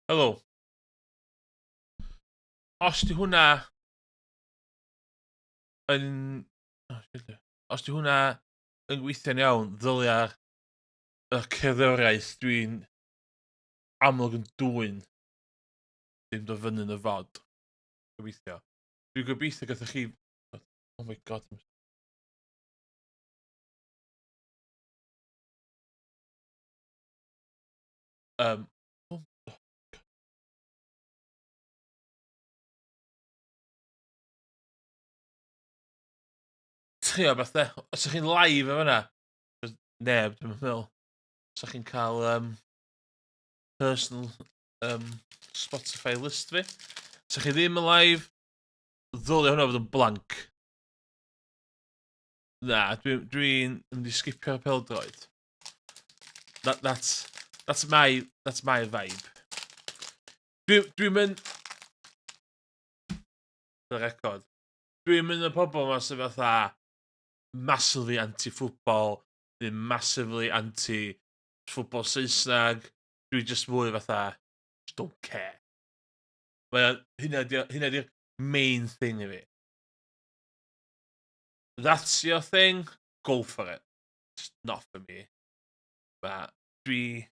Helo. Os di hwnna yn... Os di hwnna yn gweithio'n iawn, ddylia'r y cerddoriaeth dwi'n amlwg yn dwyn ddim dod fyny yn y fod. Gobeithio. Dwi'n gobeithio gathoch chi... Oh my god. Um, oh, Trio beth de. Os ydych chi'n live efo yna, neb, dwi'n meddwl. Os ydych chi'n cael um, personal um, Spotify list fi. Os ydych chi ddim yn live, ddylia hwnna fod yn blank. Na, dwi'n dwi mynd i skipio'r peldroed. That, that's, that's, my, that's my vibe. Dwi'n dwi mynd... The record. Dwi'n mynd y pobl yma sydd fatha massively anti-football, neu massively anti-football Saesneg. Dwi just mwy fatha, just don't care. Mae hynna di'r main thing i fi. That's your thing, go for it. Just not for me. Ma, dwi...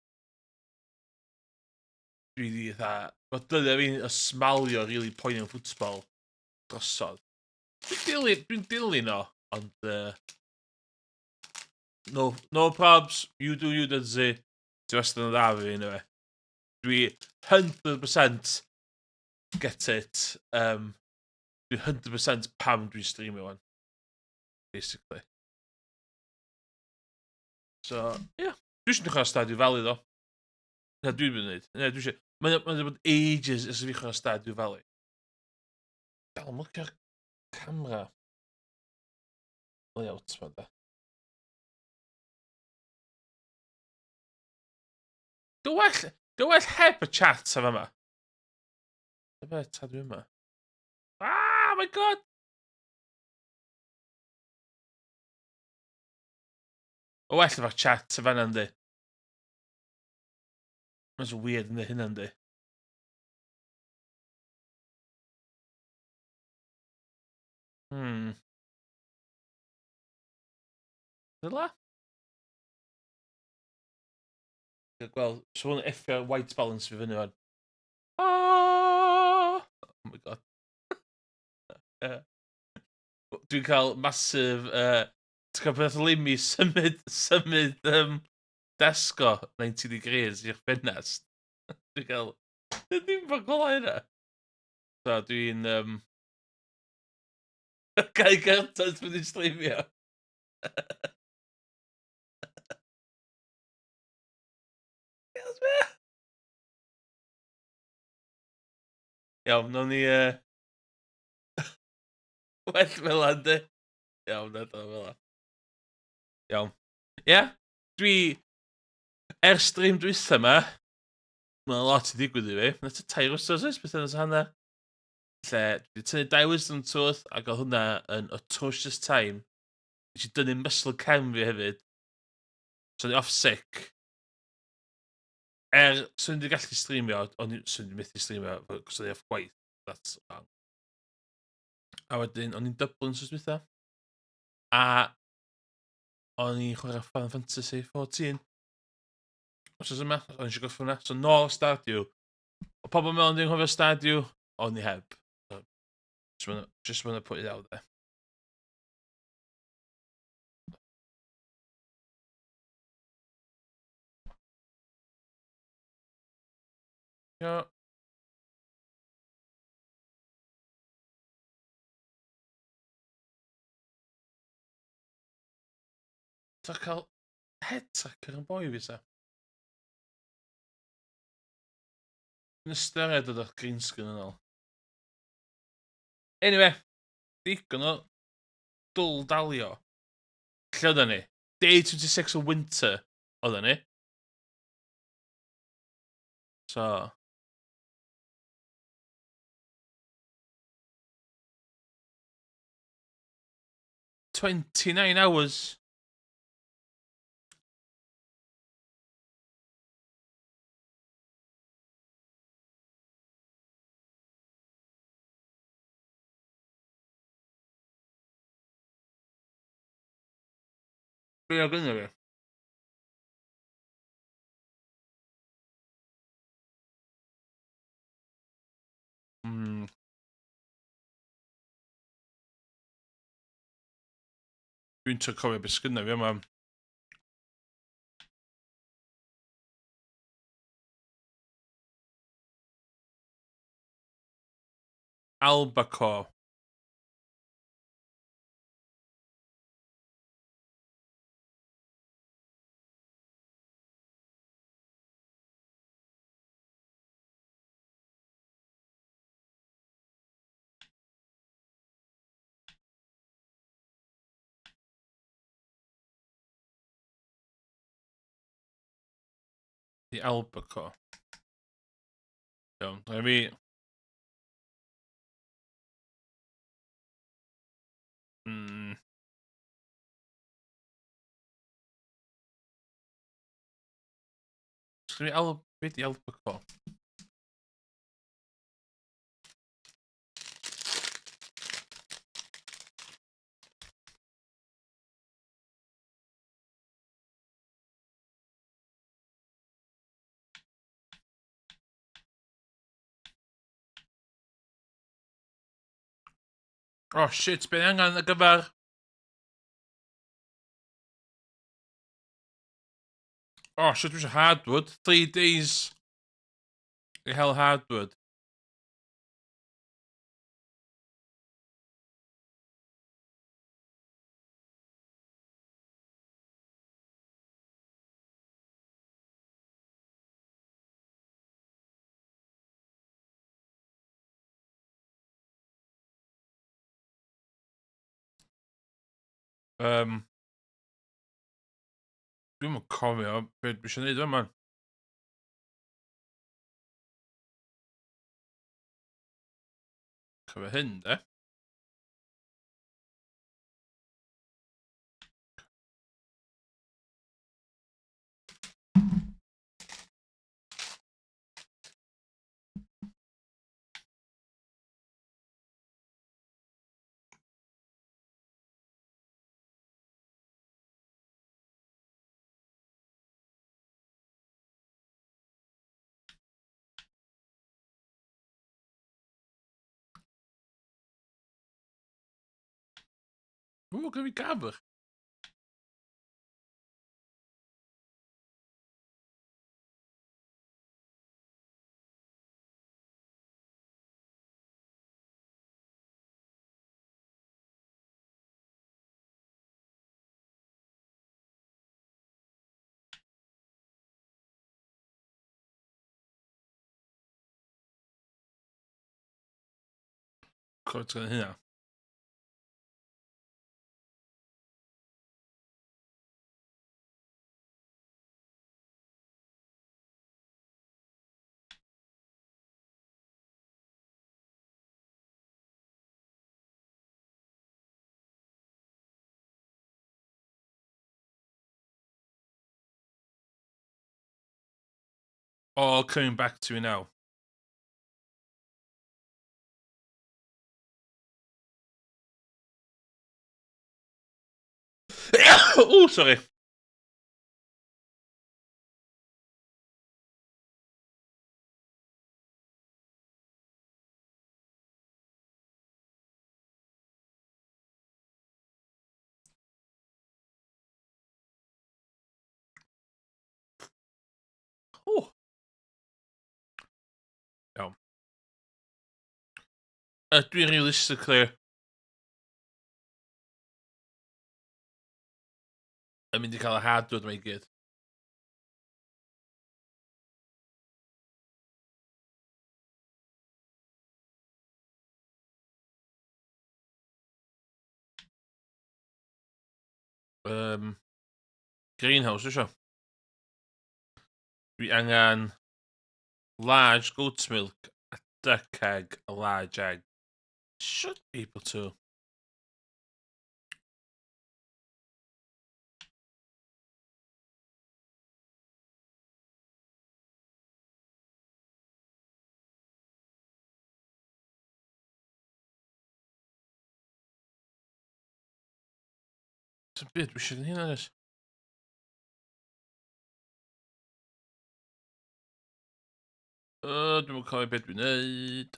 Dwi di fatha... Mae dyddiau fi'n ysmalio really poeni am ffwtbol drosodd. Dwi'n dilyn, dwi'n dilyn o, ond... Uh, no, no probs, you do you, Dudsey. Ti wastad yn dda fi, anyway. Dwi 100% get it. Um, dwi 100% pam dwi'n streamio wan. Basically. So, ie. Yeah. Dwi eisiau dechrau Stardew Valley, ddo. Na, dwi'n mynd i wneud. Na, dwi eisiau... Mae'n ma bod ages ers i fi chwarae Stardew Valley. Dal yn licio'r camera layout ma da. Dwi'n well, dwi'n well heb y chat am yma. Dwi'n beth ta dwi yma. Ah, my god! O well efo'r chat y fanna yndi. Mae'n so weird yndi hynna yndi. Hmm. Dyla? Gweld, so hwn effio white balance fi fyny fan. Ah! Oh my god. Dwi'n cael massive... Uh, ti'n cael peth Limmy symud, symud um, desk o 90 degrees i'ch ffenest. Dwi'n cael... Dwi'n ddim bod golau yna. So dwi'n... Um, Cael curtains mynd i streamio. Iawn, nawn ni... Uh... Well fel yna, yndi? Iawn, na, fel yna. Iawn. Ie, yeah, dwi... Ers stream dwytha yma, mae'n lot i ddigwydd i fi. Mae'n tua tair wsos oes, beth yna hanner. Lle, dwi wedi tynnu dau wisdom tooth, ac oedd hwnna yn atrocious time. Nes i dynnu muscle cefn fi hefyd. So, o'n i off sick. Er, swn i wedi gallu streamio, ond swn i methu streamio, cos o'n i off gwaith. That's wrong. A wedyn, o'n i'n Dublin wsos dwytha. A o'n i'n chwarae Final Fantasy 14. Wsos yma, o'n i eisiau gorffen hwnna. So, nôl Stardew. O pobl mewn ddim chofio Stardew, o'n i heb. So, just wanna, just wanna put it out there. Yeah. Ta cael head tracker yn boi fi sa. Yn ystyried dod o'r green screen yn ôl. Anyway, digon o dwl dalio. Lle oedden ni? Day 26 of Winter oedden ni. So... 29 hours. Be oedd gynno fi? Dwi'n trio cofio beth sgynna fi yma. Albacore. The albacore. Iawn, rhaid fi... Sgynna fi al... Be di albacore? Oh shit, be angen ar gyfer... Oh shit, dwi eisiau hardwood. 3 days i hel hardwood. Dwi'm yn cofio be dwi eisiau gwneud yma. Cofio hyn, de. Ww, gyda fi gafr. Cofio ti'n hynna. All coming back to me now. Oh, sorry. Oh. Iawn. Ydw i realistically yn mynd i cael y hardwood yma i gyd? Greenhouse isio. Dwi angen large goat's milk, a duck egg, a large egg. Should be able to. Sy'n byd, dwi eisiau hynna, nes. Dwi'n cofio beth dwi'n neud.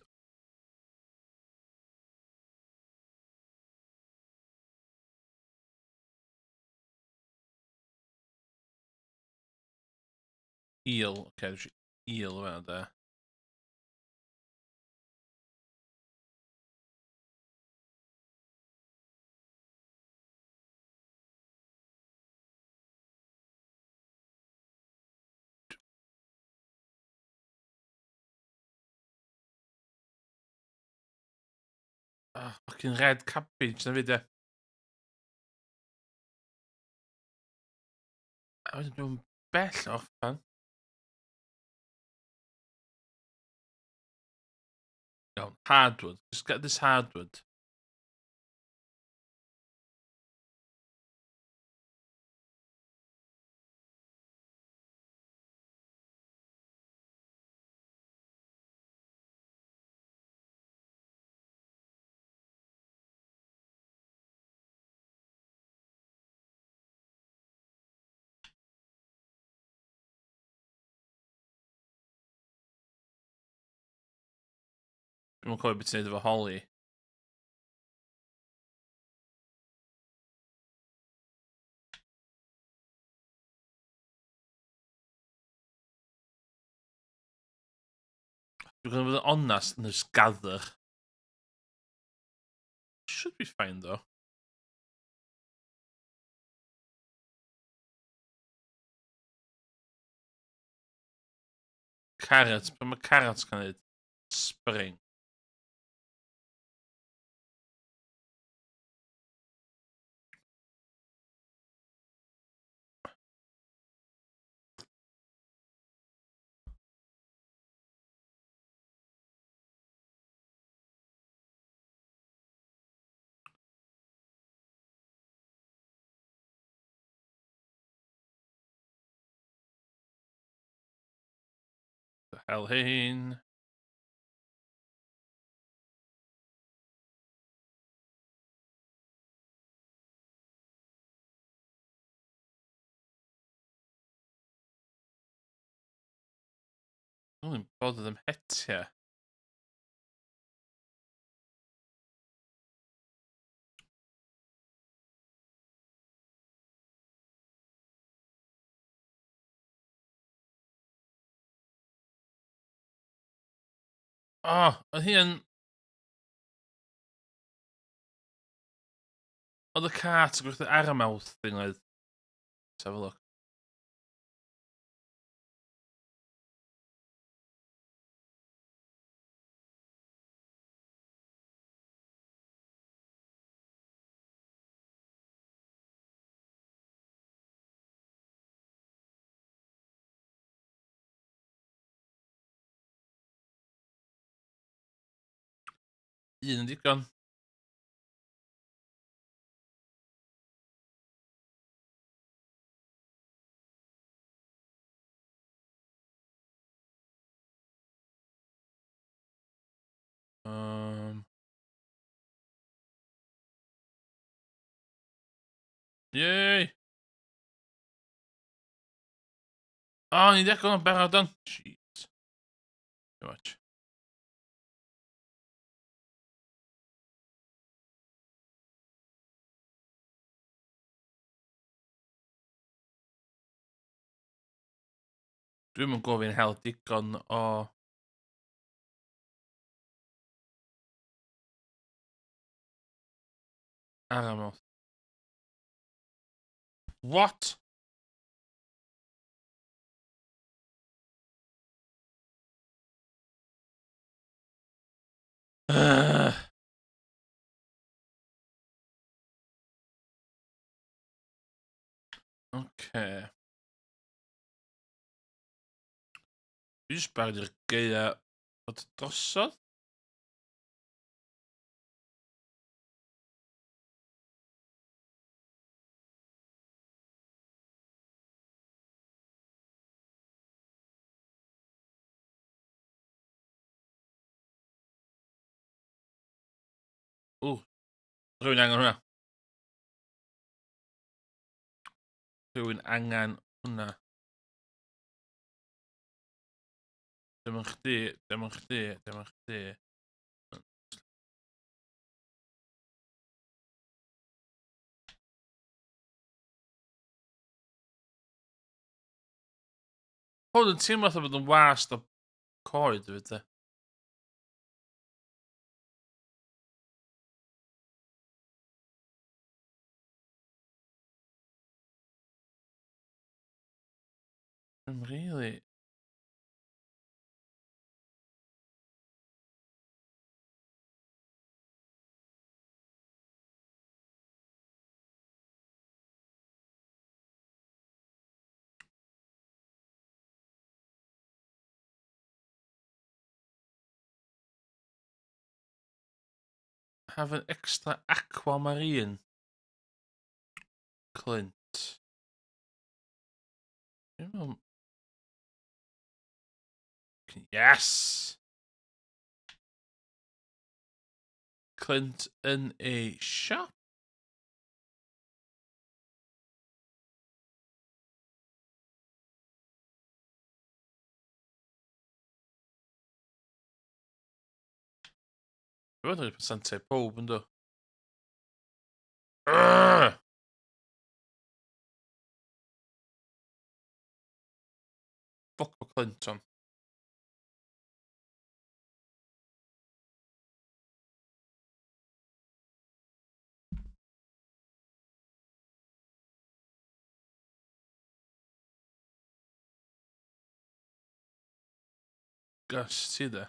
Eel, oce, okay, dwi eel yma, da. Ah, fucking red cabbage na fyd, e. A wedyn dwi'n bell off fan. Iawn, hardwood. Just get this hardwood. Dwi'n cofio beth ti'n neud efo Holly. Dwi'n gwybod fod yn onest yn just gather. Should be fine though. Carrots, be mae carrots cael ei Spring. The hell hyn? Dwi'n bother them hetiau. O, oh, oedd hyn... Oedd y cat yn gweithio ar y mouth thing oedd. Let's have a look. Un yn digon. Yay! O, oh, ni dechrau yn barod o'n. Jeez. Too much. Dwi'm yn gofyn hel digon o... Aramoth. What? Okay. Dwi jyst barod i'r gaea fod drosodd. Ww, rhywun angen hwnna. Rhywun angen hwnna. Dim yn chdi, dim yn chdi, dim yn chdi. Hwn yn teimlo fatha bod yn wast o coed hefyd, de. I'm really... Have an extra aquamarine. Clint. Yes! Clint in a shop. Dwi'n meddwl presentau pob yn do. Fuck o Clinton. Gus, ti de?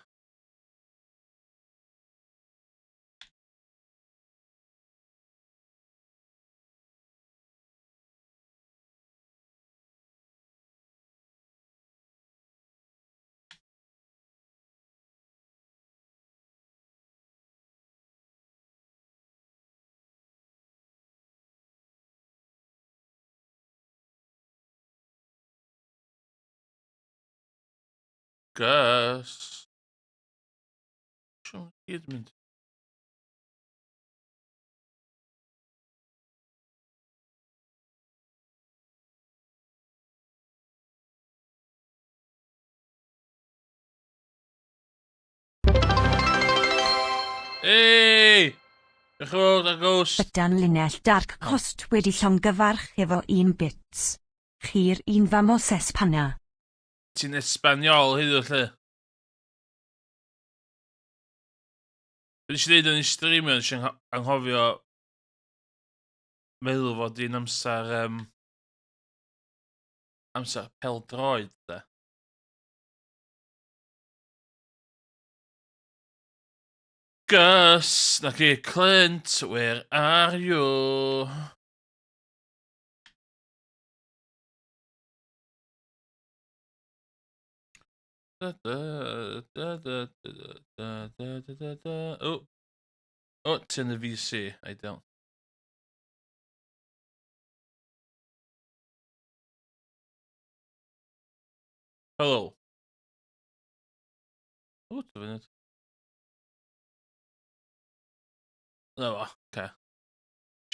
Gus. Siwn gyd mynd. Hey! Diolch yn fawr, da ghost. Ydan linell Dark Cost wedi llongyfarch efo un bits. Chi'r un famos Espana. Ti'n Espanol heddiw lle? Be nes i ddeud yn y streamio, nes i anghofio meddwl fod hi'n amser, um, amser pel-droed, de. Gus, na ki, Clint, where are you? Da, da, da, da, da, da, da, da, da. Oh, oh, ti yn y VC, ideal. Hello. O, dwi'n funud. Na fo, oce.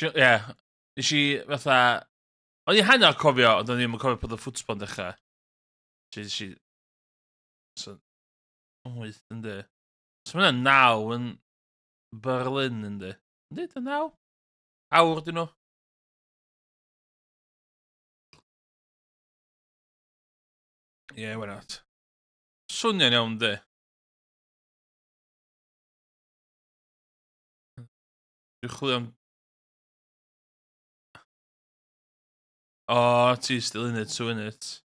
Ie, yeah. Nes i fatha... O'n i hanner cofio, ond o'n i ddim yn cofio bod y ffwtbol yn dechrau. Nes i... So... Wyth, yndi. So mae hwnna'n naw yn Berlin, yndi. Yndi, dy naw? Awr dyn nhw. Ie, yeah, why not? Swnio'n iawn, di. Dwi'n chwilio am... O, oh, ti still in it, so in it.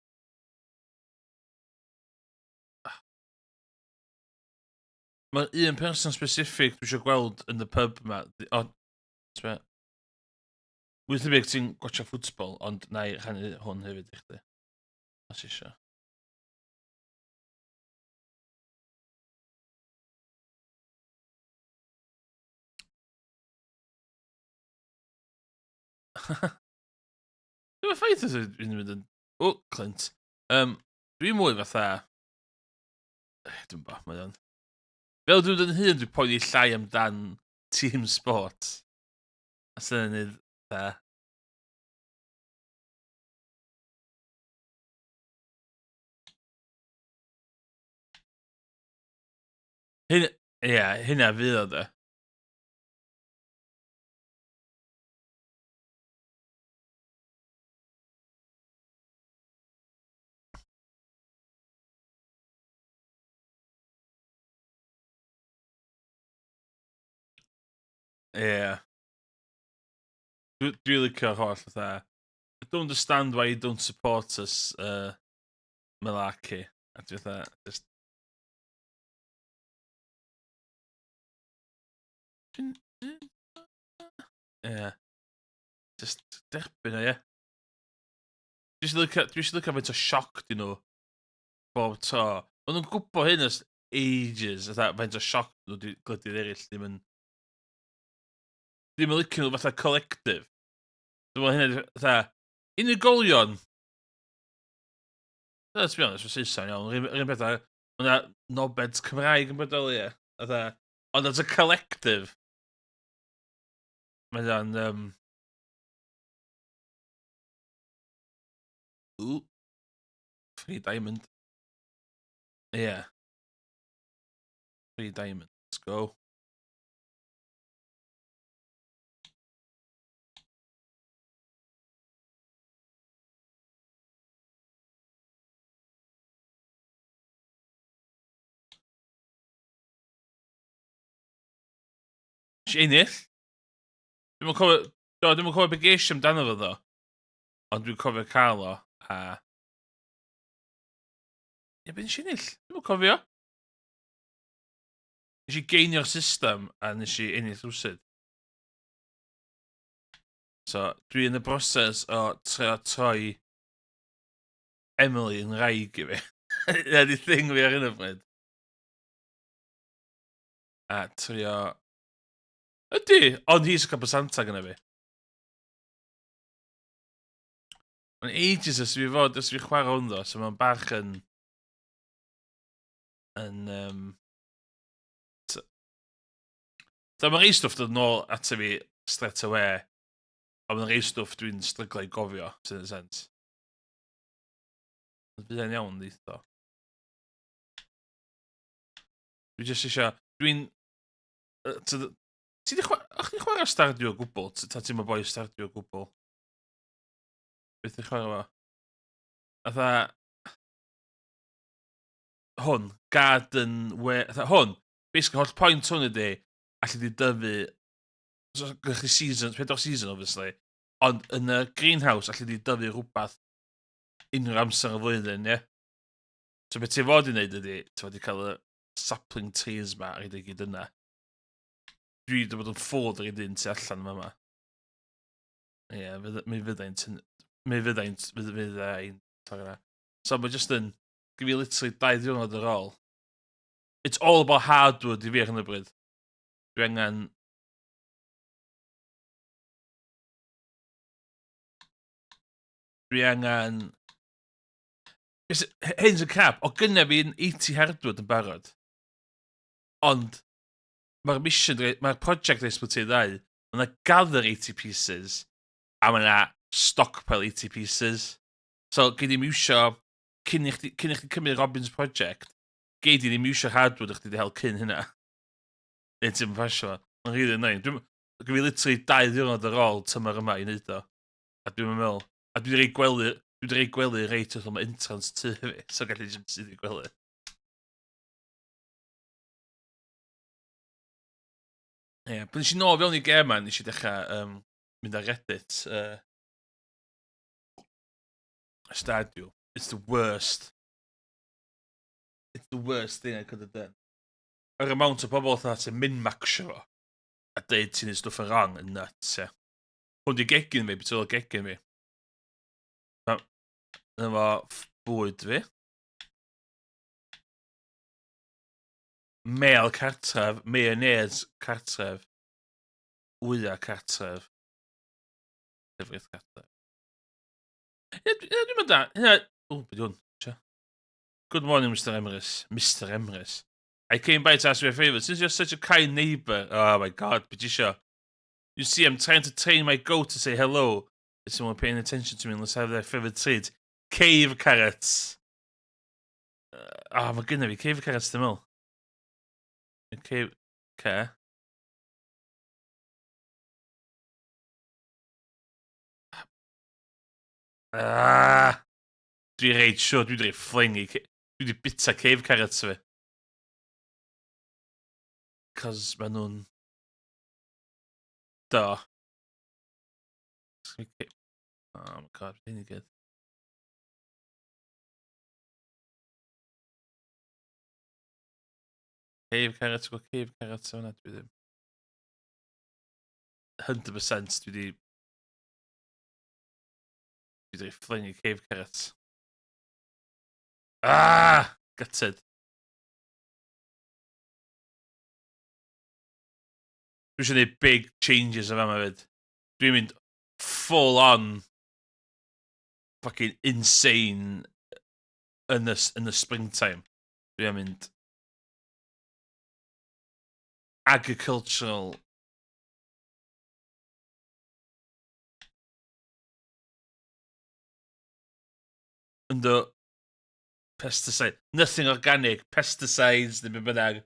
Mae un person specific dwi eisiau gweld yn y pub yma. O, oh, Mwy tebyg ti'n gwatcha ffwtbol, ond na i rhannu hwn hefyd i chdi. Os eisiau. Dwi'n ffaith ydw i'n mynd yn... O, Clint. Um, dwi'n mwy fatha... Dwi'n bo, mae o'n... Fel dwi'n mynd yn hyn, dwi'n poeni llai amdan team sport. A sy'n ei wneud fatha... Hyn, ie, yeah, hynna fydd o de. Ie. Yeah. Dwi, dwi licio'r holl fatha I don't understand why you don't support us, malarkey. A dwi fatha, just... Ie. Just derbyn o, ie. Dwi eisiau licio, dwi eisiau licio faint o sioc di nhw bob tro. Maen nhw'n gwybod hyn ers ages, fatha faint o sioc nhw di gwledydd eraill ddim yn... Ddim yn licio nhw fatha collective. Dwi'n meddwl hynna, fatha, unigolion. Let's be honest, mae Saeson iawn. Yr un peth, mae yna knobheads Cymraeg yn bodoli, ie. Fatha, ond as a collective, mae o'n... Ooh. Free diamond. Yeah. Free diamond. Let's go. Nes i ennill. Dwi'm yn cofio... Do, dwi'm yn cofio be ges i amdano fo ddo. Ond dwi'n cofio cael o, a... Ie, be nes i ennill? Dwi'm yn cofio. Nes i geinio'r system a nes i ennill rhywsut. So, dwi yn y broses o trio troi Emily yn wraig i fi. Hynna di thing fi ar hyn o bryd. A trio... Ydy, ond hi sy'n cael basanta gyda fi. Mae'n ages ers i fi fod, ers i fi chwarae hwn ddo, so mae'n bach yn... yn... Um, So mae rei stwff dod nôl ato fi straight away, ond mae'n rei stwff dwi'n stryglo i gofio, sy'n y sens. Ond bydd e'n iawn, ddeith o. Dwi jyst eisiau... Dwi'n... Ti di chwarae... O'ch chi'n chwarae Stardew o gwbl? Ta ti'n boi Stardew o gwbl? Beth ti'n chwarae fo? Fatha... Hwn, Garden... Where... Fatha hwn, basically, holl point hwn ydi, allu di dyfu... So, gyda chdi seasons, pedwar season, obviously. Ond yn y greenhouse, allu di dyfu rhywbeth unrhyw amser y flwyddyn, ie? So beth ti'n fod i wneud ydi, ti'n fod i cael y sapling trees ma ar ei gyd yna. Dwi wedi bod yn ffod ar ei dyn tu allan yma yma. Ie, yeah, mi fyddai'n... Mi fyddai'n... Mi fyddai'n... So mae just yn... Give me literally dau ddiwrnod ar ôl. It's all about hardwood i fi ar hyn o bryd. Dwi angen... Dwi angen... Hyn sy'n crap, o gynna fi yn 80 hardwood yn barod. Ond mae'r mission, mae'r project reis bod ti'n ddau, mae yna gather 80 pieces, a mae yna stockpile 80 pieces. So, gei di iwsio, cyn i chdi, cyn i chdi cymryd Robin's Project, gei di ddim iwsio hardwood o'ch di wedi hel cyn hynna. Neu ti'n pasio fo. Mae'n rili annoying. Dwi'n Dwi'n fi literally dau ddiwrnod ar ôl tymor yma i wneud o. A dwi'n meddwl, a dwi'n rei gwely, dwi'n rei gwely reit wrth mae entrance tŷ fi, so gallu jyst sydd i gwely. Ie, yeah, pan nes i nôl fewn i gêm ma, nes i dechrau mynd ar Reddit. Stardew. It's the worst. It's the worst thing I could have done. Yr amount o bobl fatha sy'n min-maxio fo a deud ti'n neud stwff yn wrong yn nuts, ie. Hwn di gegin fi, beth yw'r gegin fi. Dyna fo bwyd fi. Mel cartref, mayonnaise cartref, wyau cartref, llefrith cartref. Ie, dwi'n mynd da. Hynna... O, beth hwn? Good morning, Mr Emrys. Mr Emrys. I came by to ask you a favour. Since you're such a kind neighbour... Oh my god, beth isio? You see, I'm trying to train my goat to say hello. Is someone paying attention to me unless I have their favourite treat? Cave carrots. Ah, oh, mae gynna fi cave carrots, dwi'n meddwl. Okay. Okay. Ah! Dwi reit siwr dwi wedi fflingu... Dwi wedi bita cave carrots fi. Cos maen nhw'n... Do. Oh my god, hyn i gyd. Cave carrots, gweld cave carrots yna, dwi ddim. 100% dwi wedi... Dwi wedi fflingu cave carrots. Ah! Gutted. Dwi eisiau gwneud big changes o fama fyd. Dwi'n mynd full on fucking insane yn y, yn y springtime. Dwi'n mynd agricultural Ynddo pesticide. Nothing organic. Pesticides, neu be bynnag.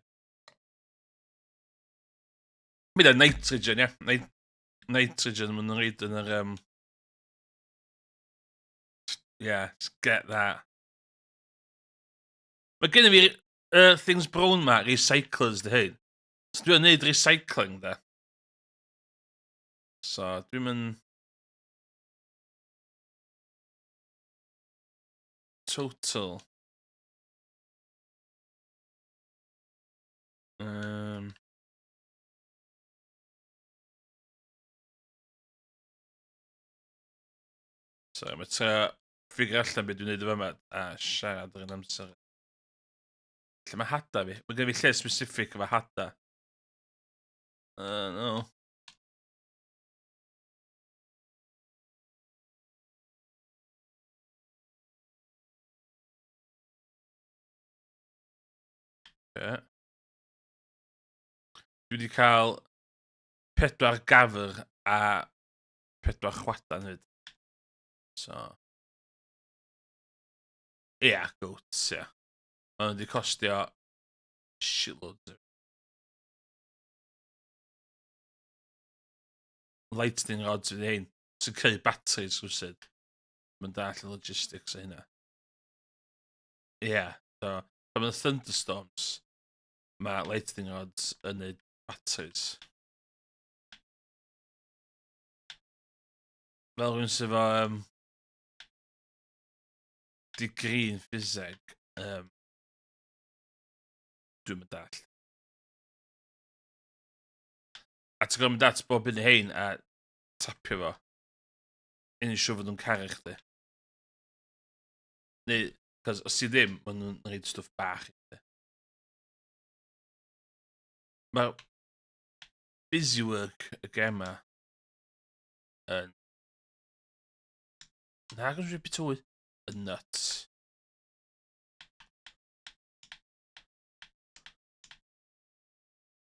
Mynd â nitrogen, ie. Yeah. Nitrogen, maen nhw'n reid yn yr... Um... Yeah, just get that. Mae gen i fi things brown ma, recyclers dy hyn. So dwi'n neud recycling da. So dwi'n mynd... Total. Um, so, mae tra ffigur allan beth dwi'n neud efo yma a siarad ar un amser. Lle mae hada fi? Mae gen i fi lle specific efo hada. No. Yeah. Dwi wedi cael pedwar gafr a pedwar chwadan hyd. So. Ia, yeah, goats, ia. Yeah. Maen nhw wedi costio shitloads. Lightning rods fydd hein. Sy'n creu batteries rhywsyd. Mae'n dall y logistics o hynna. Ie, yeah, so, pan mae'n thunderstorms, mae lightning rods yn neud batteries. Fel rhywun sydd efo um, degree in ffiseg, um, dwi'n mynd dall. A ti'n gwybod mynd at bob un hein a tapio fo. Un yn siŵr fod nhw'n caru chdi. Neu, cos os ti ddim, maen nhw'n rhaid stwff bach i chdi. Mae busy work y gema yn... Na, gwrs fi bit Yn nuts.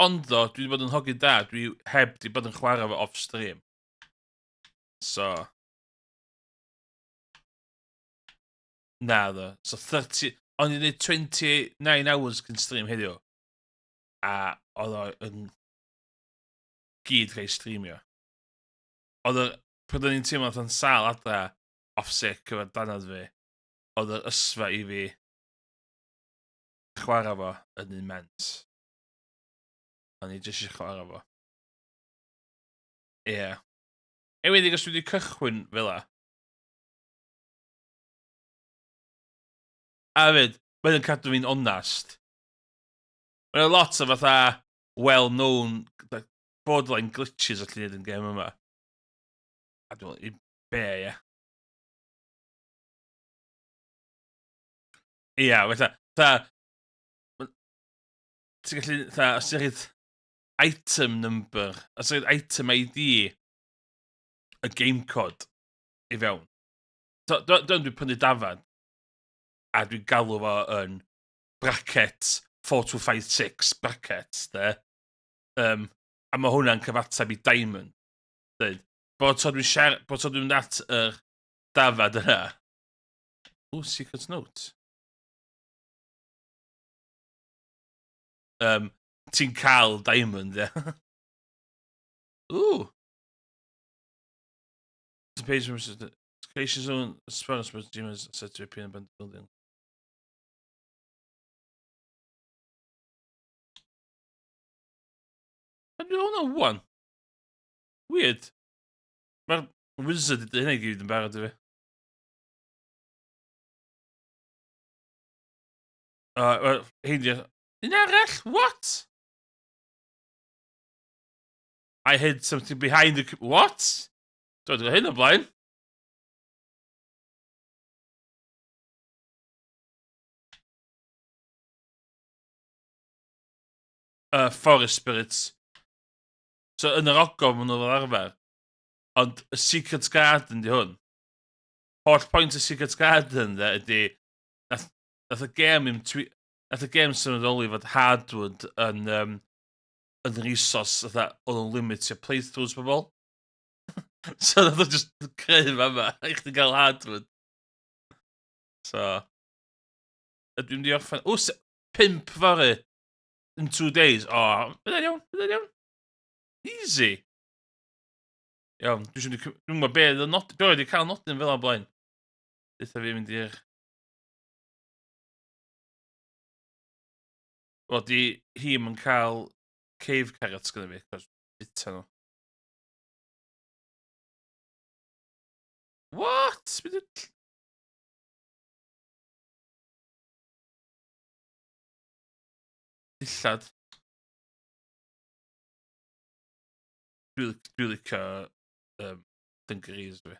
Ond ddo, dwi wedi bod yn hogyn da, dwi heb di bod yn chwarae fo off stream. So... Na ddo. So 30... O'n i'n gwneud 29 hours cyn stream heddiw. A oedd o yn gyd rhai streamio. Oedd y... Pryd o'n i'n teimlo fatha'n sâl adra off sick efo danad fi, oedd yr ysfa i fi chwarae fo yn immense. O'n i jyst eisiau chwarae fo. Ie. Yeah. Enwedig os dwi wedi cychwyn fel la. A hefyd, mae'n cadw fi'n onast. Mae'n lot o fatha well-known borderline glitches allu neud yn gêm yma. A dwi'n meddwl, i be, ie. Ia, fatha, fatha, ti'n gallu, fatha, os ti'n rhaid item number, os ti'n rhaid item ID, y game code i fewn. So, dwi'n dwi, dwi prynu dafad, a dwi'n galw fo yn bracket 4256 bracket, de. Um, a mae hwnna'n cyfateb i diamond. Dweud, bod tro dwi'n siarad, bod tro dwi'n mynd at yr dafad yna. Ooh, secret note. Um, Ti'n cael diamond, ie. Ooh. The page from Creation zone, spawn spawn demons set to appear in abandoned building. I don't know one. Weird. Mae'r wizard wedi hynny gyd yn barod i fi. Well, hein di... Un arall? What? I hid something behind the... What? Dwi'n dweud hyn o blaen. Forest Spirits. So yn yr ogof maen nhw fel arfer. Ond y Secret Garden di hwn. Holl pwynt y Secret Garden de ydy nath, nath y gêm im twi, nath y gêm symudoli fod hardwood yn um, yn resource fatha oedd yn limitio playthroughs pobl. so nath o just creu fa i chdi gael hardwood. So ydw i'n mynd i orffen... O, pump fory! In 2 days. O, oh, bydd iawn, bydd iawn. Easy. Iawn, dwi eisiau... Dwi'n gwybod be oedd y nod... Dwi wedi cael nodyn fel o'n blaen. Deutha fi mynd i'r... Wel, di hi'm yn cael cave carrots gyda fi, cos bita nhw. What? Beth Dillad. Dwi'n dwi licio dungarees fi.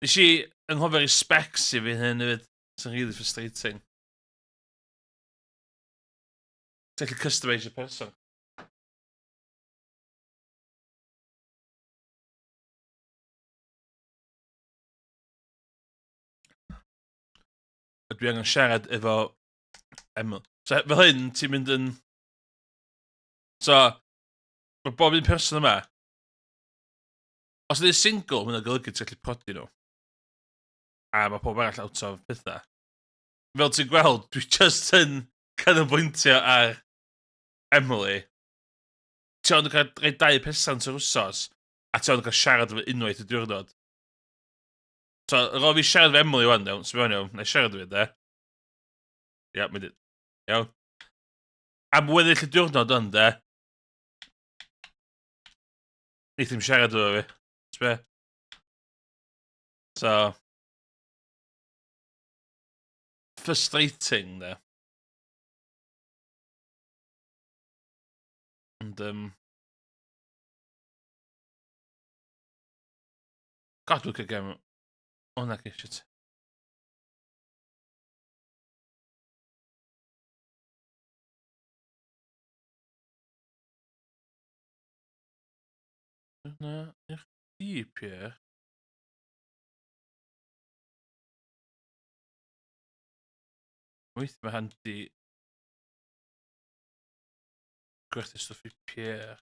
Nes i anghofio i specs i fi hyn hefyd. It's really frustrating. Ti'n gallu customise your person. A dwi angen siarad efo Emma. So, fel hyn, ti'n mynd yn... So, mae bob un person yma... Os ydy'n single, mae'n golygu ti'n gallu prodi nhw. A mae pob arall out of pethau. Fel ti'n gweld, dwi just yn canolbwyntio ar Emily. Ti ond yn cael rhoi 2 pesant yr wsos, a ti ond yn cael siarad efo unwaith y diwrnod. So, ar ôl fi siarad efo Emily wan, iawn, so iawn, na i siarad efo fi, de. Ia, mynd i... Iawn. Am weddill y diwrnod ond, de. Neith ddim siarad efo fi. T'be? So... Frustrating, de. Ond, God, look at game. O, na, shit. Na, i chdi, Pierre. Weithio mae handi gwerthu stwff i Pierre.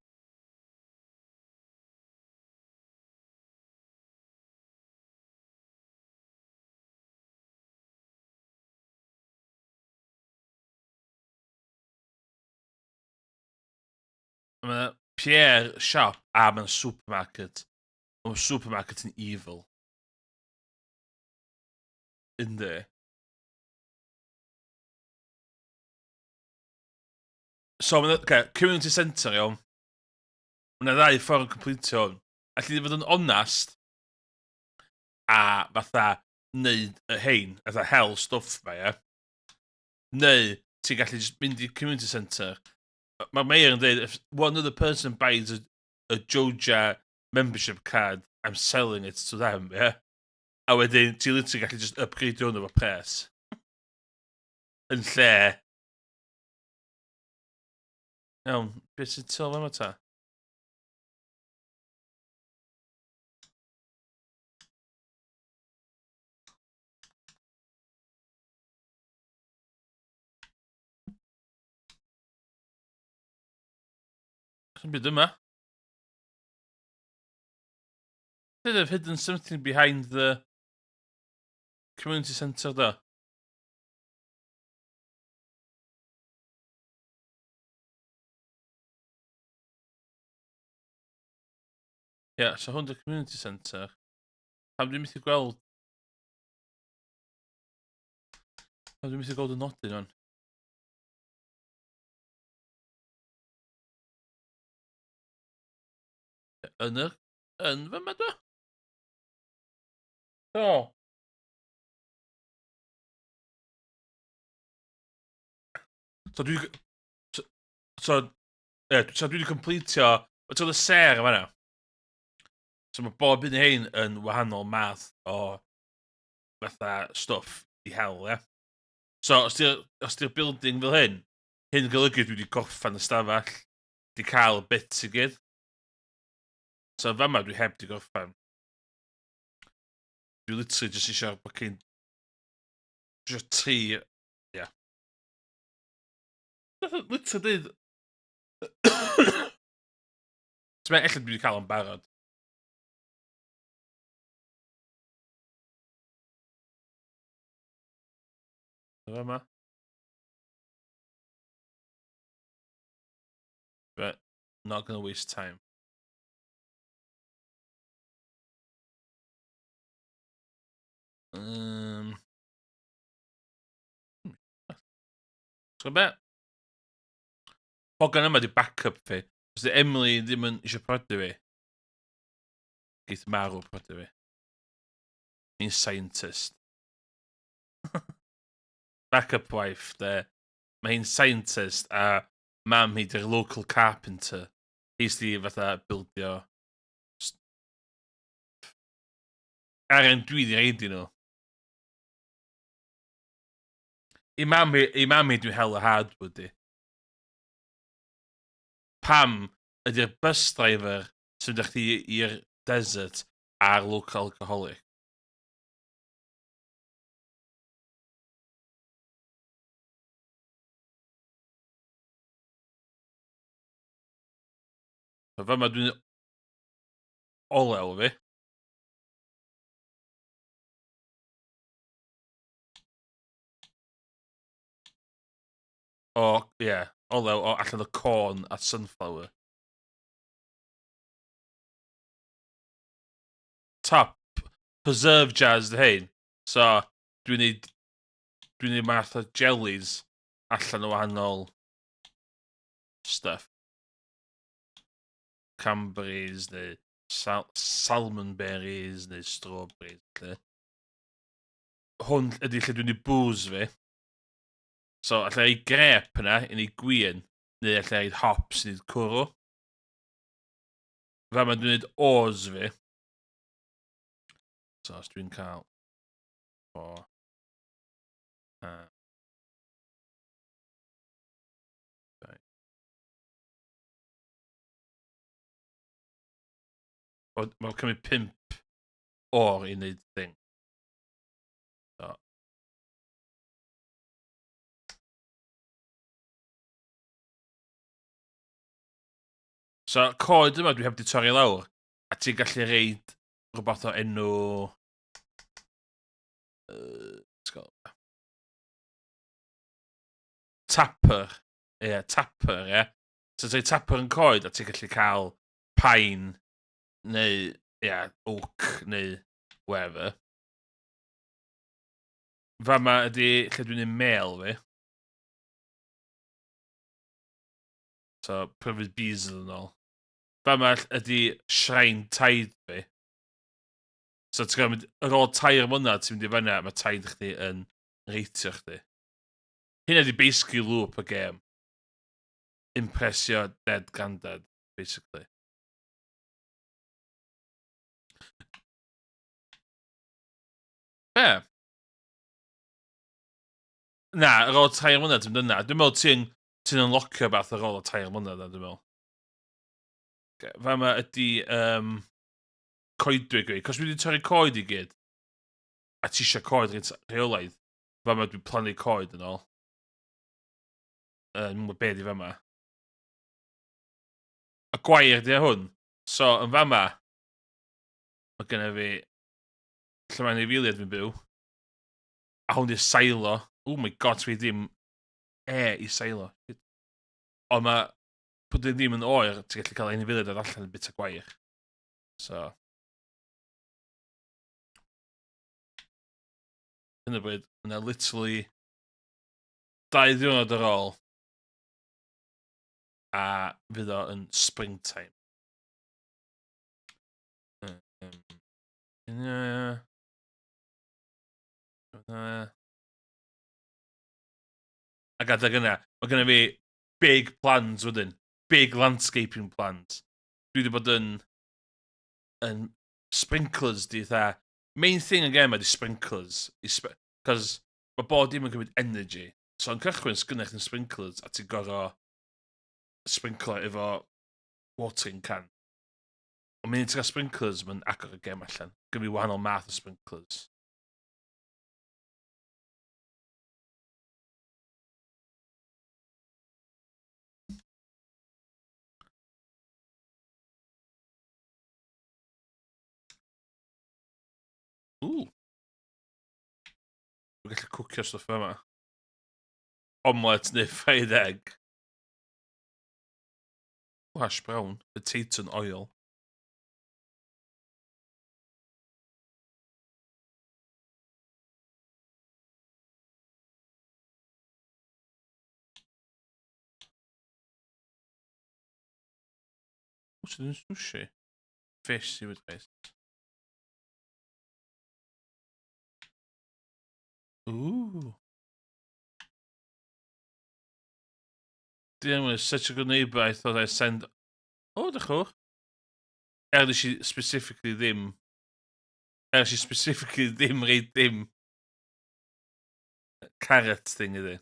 Mae Pierre shop a mae'n supermarket. Mae'r supermarket yn evil. Yndi. So, mae'n okay, community centre, iawn. Mae yna ddau ffordd o completio hwn. Alli di fod yn onast a fatha neud y hein, fatha hell stwff ma, ie. Neu ti'n gallu just mynd i community centre. Mae'r mayor yn dweud, if one other person buys a Joja membership card, I'm selling it to them, ie. A wedyn, ti'n literally gallu just upgrade hwn efo pres. Yn lle... Iawn, beth sy'n til yma ta? Sa'm byd yma. They've hidden something behind the community centre do. Ie, yeah, so hwn 'di'r community centre. Pam dwi'n methu gweld... Pam dwi'n methu gweld y nodyn o'n? Yn y... Yn fy dwi? O. So dwi... So, so, yeah, so dwi wedi completio... Ti'n y ser yma na? So mae bob un hein yn wahanol math o fatha stwff i hel, ie? So, os di'r os di building fel hyn, hyn golygu dwi wedi gorffan y stafell, di cael y bits i gyd. So, fama dwi heb di gorffan. Dwi literally just eisiau fucking... Eisiau tri... Ie. Yeah. Literally dweud... Ti'n meddwl, ella dwi wedi cael o'n barod. Yma. But not gonna waste time. So be? Hogan yma di backup fi. Os di Emily ddim yn eisiau prodi fi, geith marw prodi fi. Ni'n scientist. Backup wife, de. Mae hi'n scientist a mam hi di'r local carpenter. Hi sydd fatha bildio arian dwi di reid i nhw. I mam hi, i mam hi dwi'n hel y hardwood i. Pam ydy'r bus driver sy'n mynd â chdi i'r desert a'r local alcoholic? So fama dwi'n olew fi. O, ie, yeah, olew o allan o corn a sunflower. Top. Preserve jazz dy hein. So, dwi'n neud, dwi'n neud math o jellies allan o wahanol stuff. Cranberries neu sal salmon berries neu strawberries. Lle. Hwn ydy lle dwi'n neud booze fi. So, allai ei grep yna i neud gwin, neu allai ei hops i neud cwrw. Fa ma dwi'n neud ores fi. So, os dwi'n cael... O... Mae'n cymryd 5 o'r i wneud thing. So. So, coed yma dwi heb di torri lawr, a ti'n gallu reid rhywbeth o enw... Uh, Tapper. Ie, yeah, tapper, ie. Yeah. So ti'n tapper yn coed a ti'n gallu cael pine neu, ie, yeah, oak neu whatever. Fama ydy lle dwi'n ei mail fi. So, pryfyd bees yn ôl. Fama ydy shrine taid fi. So, ti'n gwybod, ar ôl 3 mlynedd ti'n mynd i fyna, mae taid chdi yn reitio chdi. Hynna ydy basically loop y gêm. Impressio dead grandad, basically. Be? Na, ar ôl 3 mlynedd ti'n mynd yna. Dwi'n meddwl ti'n ti unlockio beth ar ôl y 3 mlynedd na, dwi'n meddwl. Fama ydy coedwig fi. Cos dwi wedi torri coed i gyd. A ti eisiau coed reit rheolaidd. Fama dwi'n plannu coed yn ôl. Dwi'n gwybod be di fama. A gwair di hwn. So, yn fama, mae genna fi lle mae'n anifeiliaid fi'n byw. A hwn di'r silo. Oh my God, fi ddim e i silo. Ond mae, pwyd ddim yn oer, ti'n gallu cael anifeiliaid ar allan yn bita gwair. So. Hyn o bryd, yna literally 2 ddiwrnod ar ôl a fydd o yn springtime. Yeah. Ac adeg yna, mae gennym fi big plans wedyn. Big landscaping plans. Dwi wedi bod yn sprinklers di fatha. Main thing again ydy sprinklers. Cos mae bod dim yn cymryd energy. So yn cychwyn, sgynnech chdi'n sprinklers a ti'n gorfod sprinkler efo watering can. Ond mynd ti'n cael sprinklers, mae'n agor y gem allan. Gynna fi wahanol math o sprinklers. Ooh. Dwi'n gallu cwcio stwff yma. Omelette neu fried egg. Hash brown. Potato and oil. What's in sushi? Fish, seaweed rice. Ooh. Dealing with such a good neighbour, I thought I'd send. Oh, dychwch. Er nes i specifically ddim. Er nes i specifically ddim reid dim carrot thing iddi.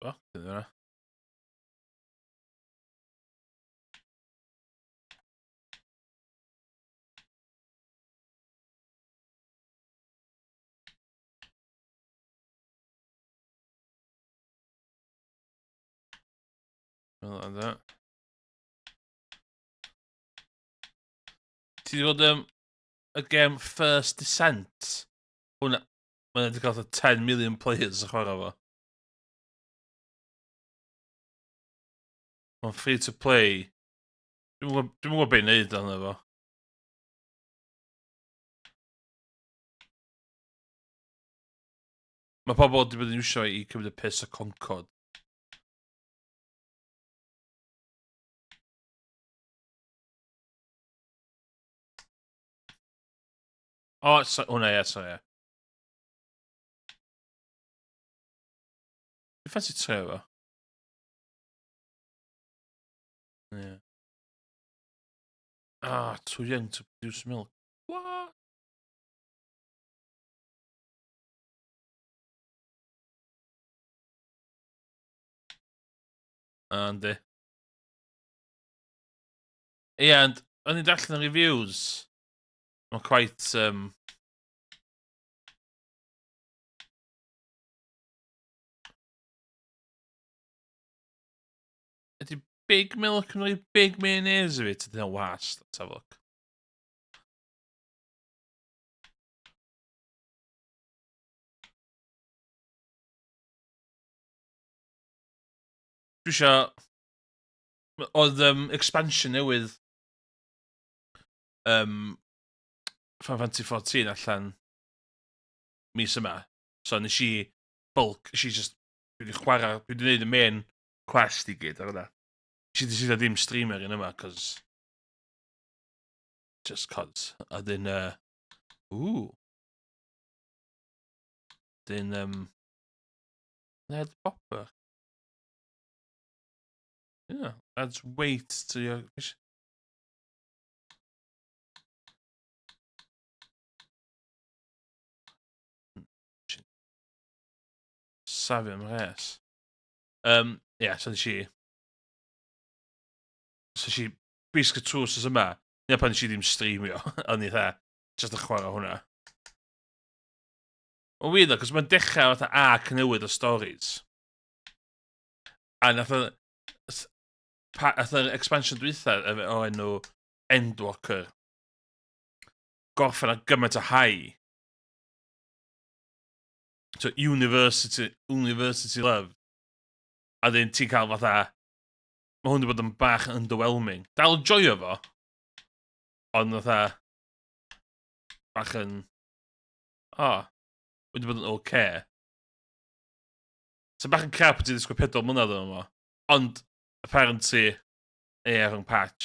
O, dyna. Fel yna. Ti wedi bod y gem First Descent? Hwna, mae'n wedi cael 10 million players yn chwarae fo. Mae'n free to play. Dwi'm yn gwybod beth i wneud arno fo. Mae pobl wedi bod yn iwsio i cymryd y piss o Concord. O, so, hwnna, ie, sorry, ie. Dwi'n ffansi trio fo. Ie. Ah, too young to produce milk. What? Yndi. Ie, ond o'n i'n darllen y reviews. Mae'n quite. Ydy Big Milk yn rhoi Big Mayonnaise i fi? Tydy hynna'n wast. Let's have a look. Dwi isio. Oedd expansion newydd Final Fantasy 14 allan mis yma. So nes i bulk, nes i just. Dwi wedi chwarae, dwi wedi gwneud y main quest i gyd ar hwnna. Nes i ddysgu ddim streamer un yma, cos. Just cos. A dyn. Ooh. Dyn. Ned Bopper. Yeah, adds weight to your. Safio am res. Yeah, so nes i. So nes i basically trwy wsos yma, neu pan nes i ddim streamio, o'n i dda, just yn chwarae hwnna. Mae'n weird though, cos mae'n dechrau fatha arc newydd o stories. A nath o... Nath yr expansion dwytha o enw Endwalker gorffen ar gymaint o high. So, university love. A then ti'n cael fatha. Mae hwn wedi bod yn bach yn underwhelming. Dal yn joio fo, ond fatha, bach yn, o, oh, wedi bod yn oce. Okay. So bach yn crap wedi ddisgwyl 4 mlynedd yn yma. Ond, apparently, ie, yeah, rhwng patch.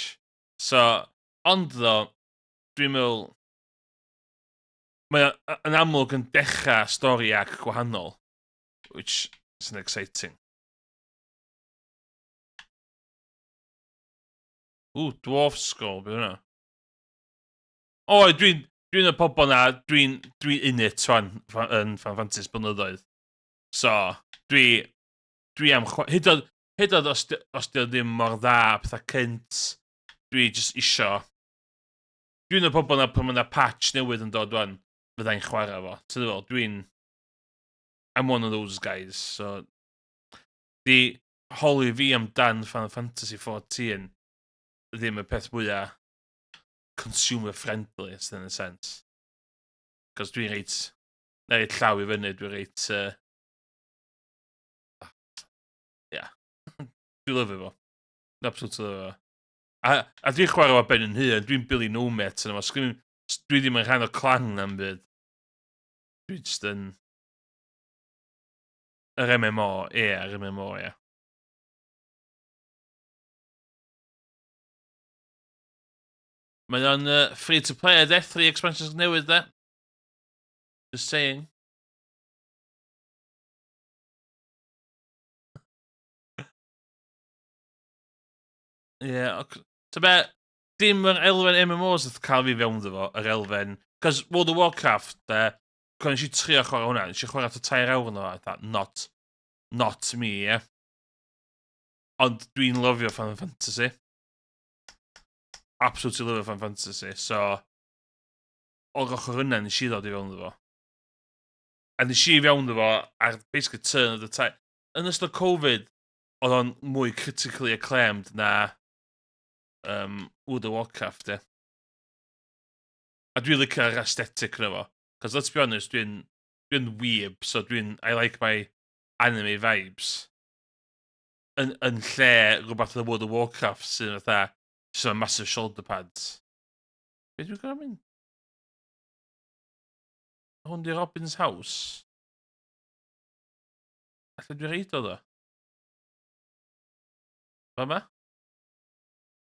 So, ond ddo, dwi'n meddwl, mae yn amlwg yn dechrau stori ac gwahanol, which is an exciting. Ww, Dwarf Skull, beth hwnna? O, dwi'n dwi y pobl na, dwi'n dwi in it rwan, yn Final Fantasy blynyddoedd. So, dwi, dwi am chwa... Hyd oed, hyd oed os, os di o ddim mor dda pethau cynt, dwi jyst isio... Dwi'n y pobl na pan mae yna patch newydd yn dod rwan, fyddai'n chwarae fo. Ti'n fel, dwi'n... I'm one of those guys, so... Di holi fi amdan Final Fantasy 14 ddim y peth mwyaf consumer friendly, in a sense. Cos dwi'n reit, na reit llaw i fyny, dwi'n reit... yeah. Dwi'n lyfio fo. Dwi'n absolutely lyfio fo. A, a dwi'n chwarae fo ben yn hun, dwi'n Billy No Mate yn efo. Dwi ddim yn rhan o clan na'n byd. Dwi just yn... Yr MMO, ie, yeah, yr MMO, ie. Yeah. Mae o'n free to play, de? 3 expansions newydd, de? Just saying. Ie, yeah, ok. So be, dim yr elfen MMOs oedd cael fi fewn ddo fo, yr elfen... Cos World of Warcraft, de, pan nes i trio chwarae hwnna, nes i chwarae ta 3 awr yno, I thought, not, not me, ie. Yeah. Ond dwi'n lyfio Final Fantasy. Absolutely lyfio Final Fantasy, so... O'r ochr yna nes i ddod i fewn iddo fo. A nes i fewn iddo fo ar basically turn of the tide. Yn ystod Covid, oedd o'n mwy critically acclaimed na World of Warcraft, ie. A dwi'n licio'r aesthetic yna fo. Cos let's be honest, dwi'n dwi weeb, so dwi'n... I like my anime vibes. Yn, yn lle rhywbeth o World of Warcraft sy'n fatha, just a massive shoulder pads. Be dwi'n gwneud mynd? Hwn di Robin's House. Alla dwi reid o ddo? Fa ma?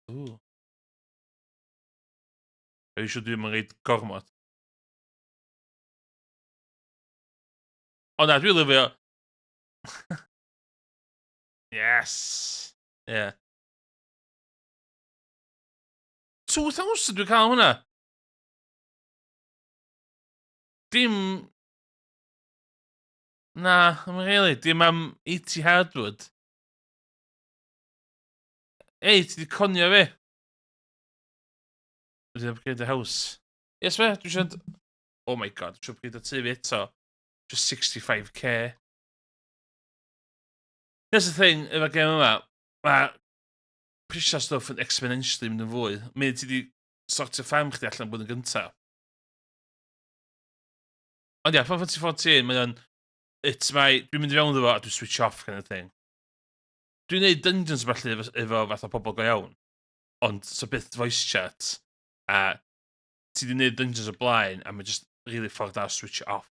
Ooh. Are you sure dwi'n mynd reid gormod? O na, dwi'n lyfio... Yes! Yeah. 2000 dwi'n cael hwnna! Dim... Na, I'm really, dim am 80 hardwood. Ei, ti di conio fi? Wedi upgrade the house. Yes, fe, dwi eisiau... Oh my god, dwi eisiau upgrade y tŷ fi eto. Just 65k. Here's the thing, efo game yma, mae prisio stwff yn exponentially mynd yn fwy. Mi ti di sortio ffarm chdi allan bod yn gyntaf. Ond ia, Final Fantasy 14, mae o'n... It's my... Dwi'n mynd i fewn iddo fo a dwi'n switch off kind of thing. Dwi'n neud dungeons felly efo, efo fath o pobl go iawn. Ond so byth voice chat. A ti di neud dungeons o blaen a mae just really ffordd da switch off.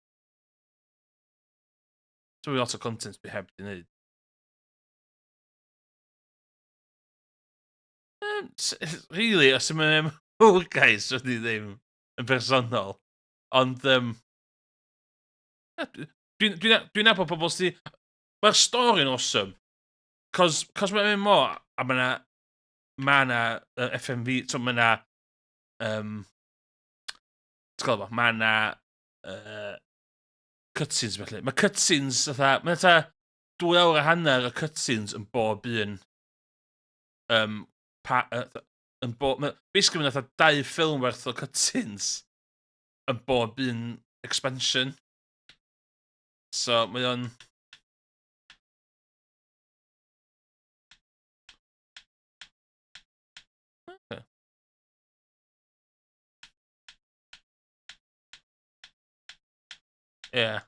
So lot o content dwi heb di neud. Really, os yw'n MMO guys, so ni ddim yn bersonol. Ond, dwi'n dwi, dwi nabod pobl sydd... Mae'r stori'n awesome. Cos, cos mae'n MMO, a mae na... Mae na FMV, so mae na... Ti'n gwybod, mae na cutscenes felly. Mae cutscenes, fatha, mae'n fatha 2 awr a hanner o cutscenes yn bob un. Pa, yn bo, ma, basically mae'n fatha dau ffilm werth o cutscenes yn bob un expansion. So mae o'n... Okay. Ie.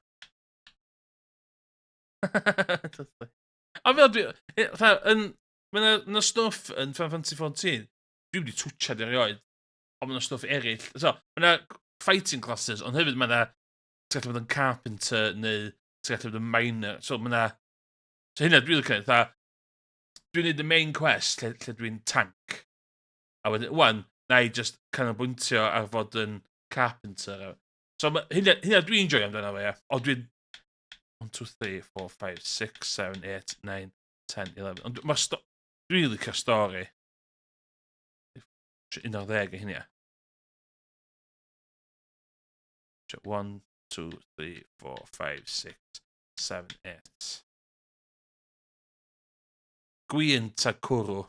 A fel dwi... Fatha, yn... Mae yna ma stwff yn Final Fantasy 14, dwi'n wedi twtsiad erioed, ond mae yna stwff eraill. So, mae yna fighting classes, ond hefyd mae yna, ti'n gallu bod yn carpenter neu ti'n gallu bod yn miner. So mae yna, so hynna dwi'n licio, fatha, dwi'n neud y main quest lle, lle dwi'n tank. A wedyn, wan, na i just canolbwyntio ar fod yn carpenter. So ma, hynna, hynna dwi'n joio amdano fo, ia. Ond dwi'n 1, 2, 3, 4, 5, 6, 7, 8, 9, 10, 11. Ond mae'r sto... Dwi'n licio'r stori. 11 o hynny. 1, 2, 3, 4, 5, 6, 7, 8. Gwyn ta cwrw.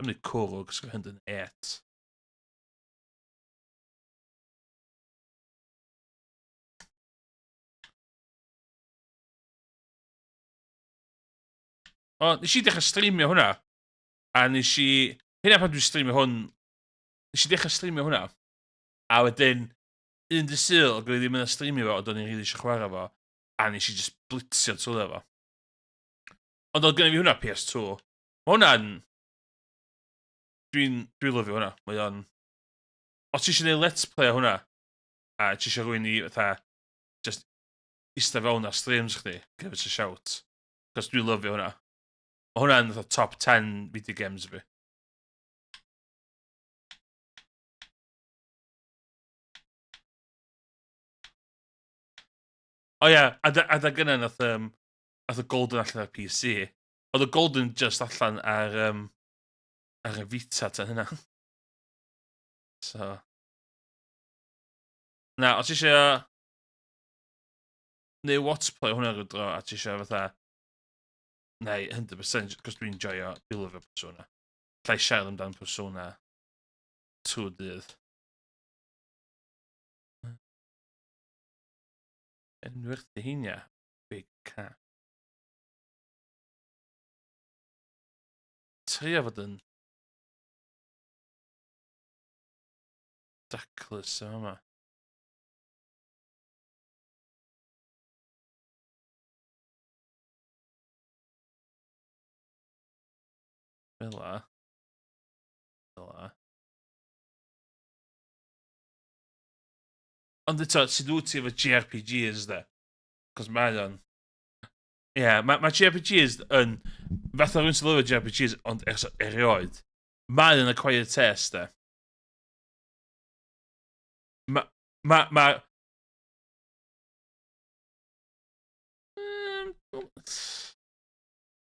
I'm cwrw, cos gwyn yn 8. O, nes i dechrau streamio hwnna. A nes i... Hynna pan dwi'n streamio hwn... Nes i dechrau streamio hwnna. A wedyn, un dy syl, oedd ddim yn streamio fo, ond o'n i'n rili eisiau chwarae fo. A nes i just blitzio trwy fo. Ond oedd gennym fi hwnna PS2. Mae hwnna'n... Dwi'n dwi lyfio hwnna. Mae o'n... Os ti eisiau gwneud let's play o hwnna, a ti eisiau rhywun i fatha, just ista fewn ar streams chdi, give us a shout. Cos dwi'n lyfio hwnna. Mae hwnna'n fatha top 10 video games fi. O ia, adag yna nath, um, nath y Golden allan ar PC. Oedd y Golden just allan ar, um, ar y Vita tan hynna. So. Na, os eisiau neu what's play hwnna rhyw dro, a ti eisiau fatha, neu 100%, cos dwi'n joio, dwi'n lyfio Persona. Llai siarad amdan Persona trwy dydd. Yn werthu heinia, big cat. Trio fod yn daclus yma. Fel la. Fel la. Ond eto, sydd wyt ti efo JRPGs, de? Cos mae o'n... Ie, yeah, mae ma JRPGs yn... Fatha rhywun sy'n lyfio JRPGs, ond ers erioed. Mae o'n acquired taste, de. Mae... Mae... Ma,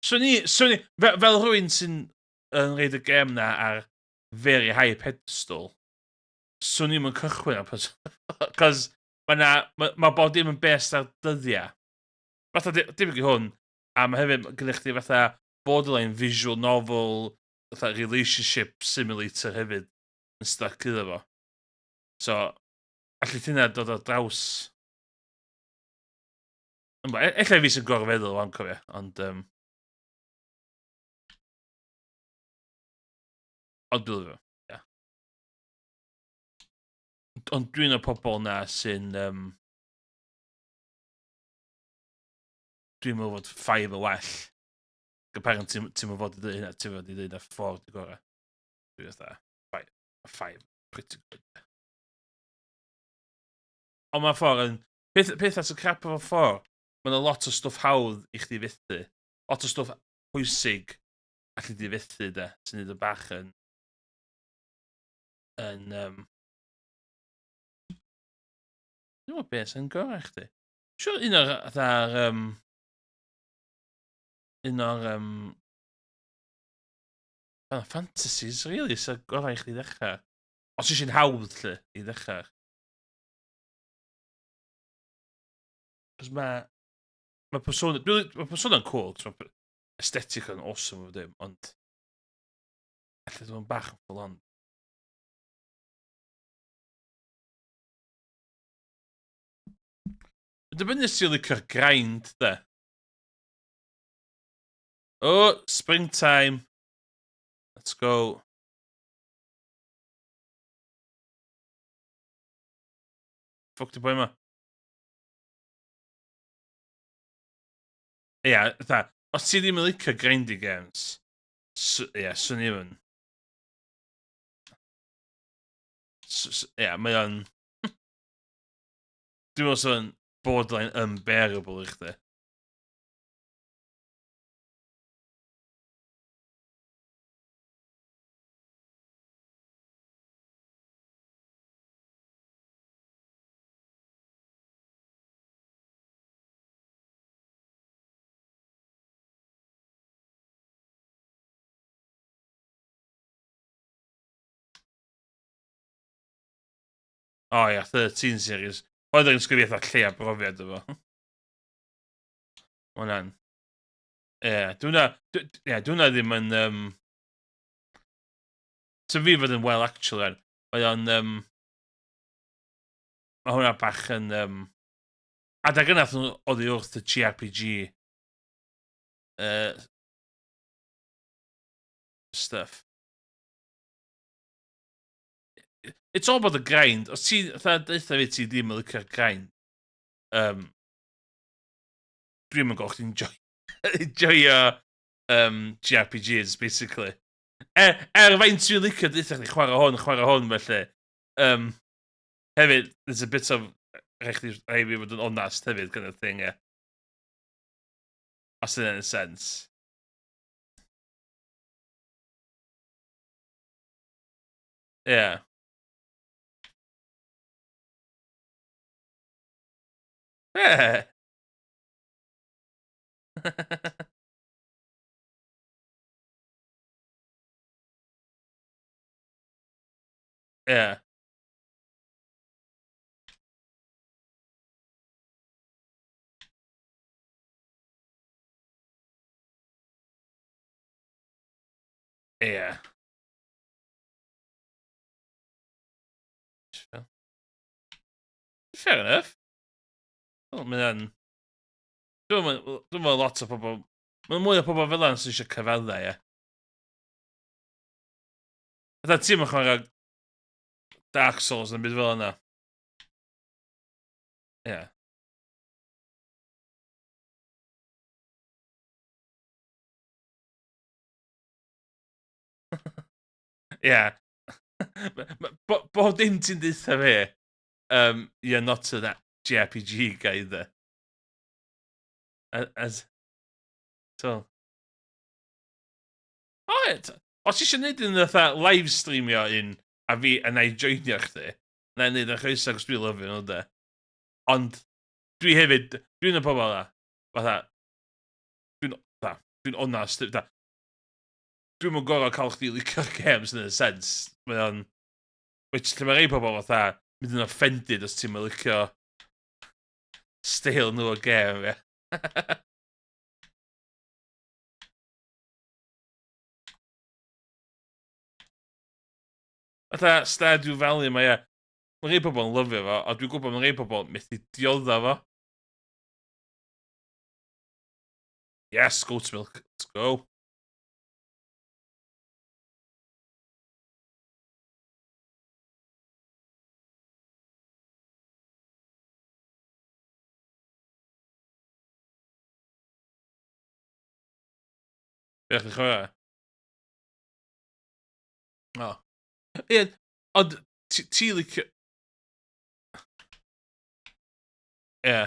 Swn i, swn i, fel, fel rhywun sy'n yn reid y gem na ar very high pedestal, swn i'm yn cychwyn ar Persona. Cos mae na, mae ma bob dim yn based ar dyddiau. Fatha, debyg i hwn, a mae hefyd gyda chdi fatha borderline visual novel, fatha relationship simulator hefyd yn stuck iddo fo. So, allith hynna dod ar draws... Ymbo, e- ella fi sy'n gorfeddwl am cofio, ond... Um, ond dwi'n lyfio, ia. Ond dwi'n o'r pobol na sy'n... Um, dwi'n meddwl fod 5 yn well. Apparently ti'n ti fod i dweud hynna, ti'n fod i dweud na 4 di gorau. Dwi'n fatha, 5, 5, pretty good. Ond mae ffordd yn... Peth, peth at y crap efo ffordd, mae yna lot o stwff hawdd i chdi fethu. Lot o stwff pwysig allu di fethu, de, sy'n neud o bach yn... yn... Um, Dwi'n gwybod beth sy'n gorau chdi. Siwr un o'r... Fatha'r... Um, un o'r... Um, fantasies, really, sy'n gorau i chdi ddechrau. Os eisiau'n hawdd, lle, i ddechrau. Cos mae... Mae Persona... Mae Persona'n cool, cos mae aesthetic yn awesome o dim, ond... Alla dwi'n bach yn full on. Dibynnu os ti'n licio'r grind, de. Oh, springtime. Let's go. Ffwc di boi yma. Ia, fatha, os ti ddim yn licio grindy games, ia, swn i'm yn... Ia, mae o'n... Dwi'n meddwl sy'n borderline unbearable i chdi. O oh, ia, 13 series. Oedd yn sgrifio fatha lleia brofiad efo. Ma' hwnna'n... Ie, yeah, dwi'n Ie, dwi'n ddim yn... Um... So fi fod yn well actually, mae o'n... Um... Mae hwnna bach yn... Um... Adag yna nhw oddi wrth y JRPG stuff. It's all about the grind. Os ti, fatha, deutha fi ti ddim yn licio'r grind, dwi'n yn gweld chdi'n enjoyo JRPGs, basically. Er faint dwi'n licio deutha chdi chwarae hwn, chwarae hwn, felly. Hefyd, there's a bit of... Rhaid chdi, rhaid fi fod yn onest hefyd, kind of thing, yeah. Os yna'n sense. Yeah. Yeah. Yeah. Yeah. Fair enough. Wel, mae o'n... Dwi'n meddwl lot o pobl... Mae'n mwy o pobl fel yna sy'n eisiau cyfadda, ie. Fatha ti'n mynd chwarae Dark Souls yn byd fel yna. Ie. Ie. Bob dim ti'n deutha fi, you're not to that JRPG guy either. As... So... O, ie, os ti eisiau gwneud un fatha live streamio un, a fi, a na i joinio chdi, na i wneud yn chroeso, cos dwi'n lyfio nhw, de. Ond, dwi hefyd, dwi'n y pobl yna, fatha, dwi'n, fatha, dwi'n onast, fatha, dwi'm yn gorfod cael chdi licio'r games in a sense. Mae o'n... Which, lle mae rei pobl fatha, mynd yn offended os ti'n licio steil nhw o game, ie. Fatha Stardew Valley mae e. Mae rei pobl yn lyfio fo, a dwi'n gwybod mae rei pobl methu diodda fo. Yes, goat's milk. Let's go. Be chi'n chwarae? O. Ie, ond ti licio... Ie.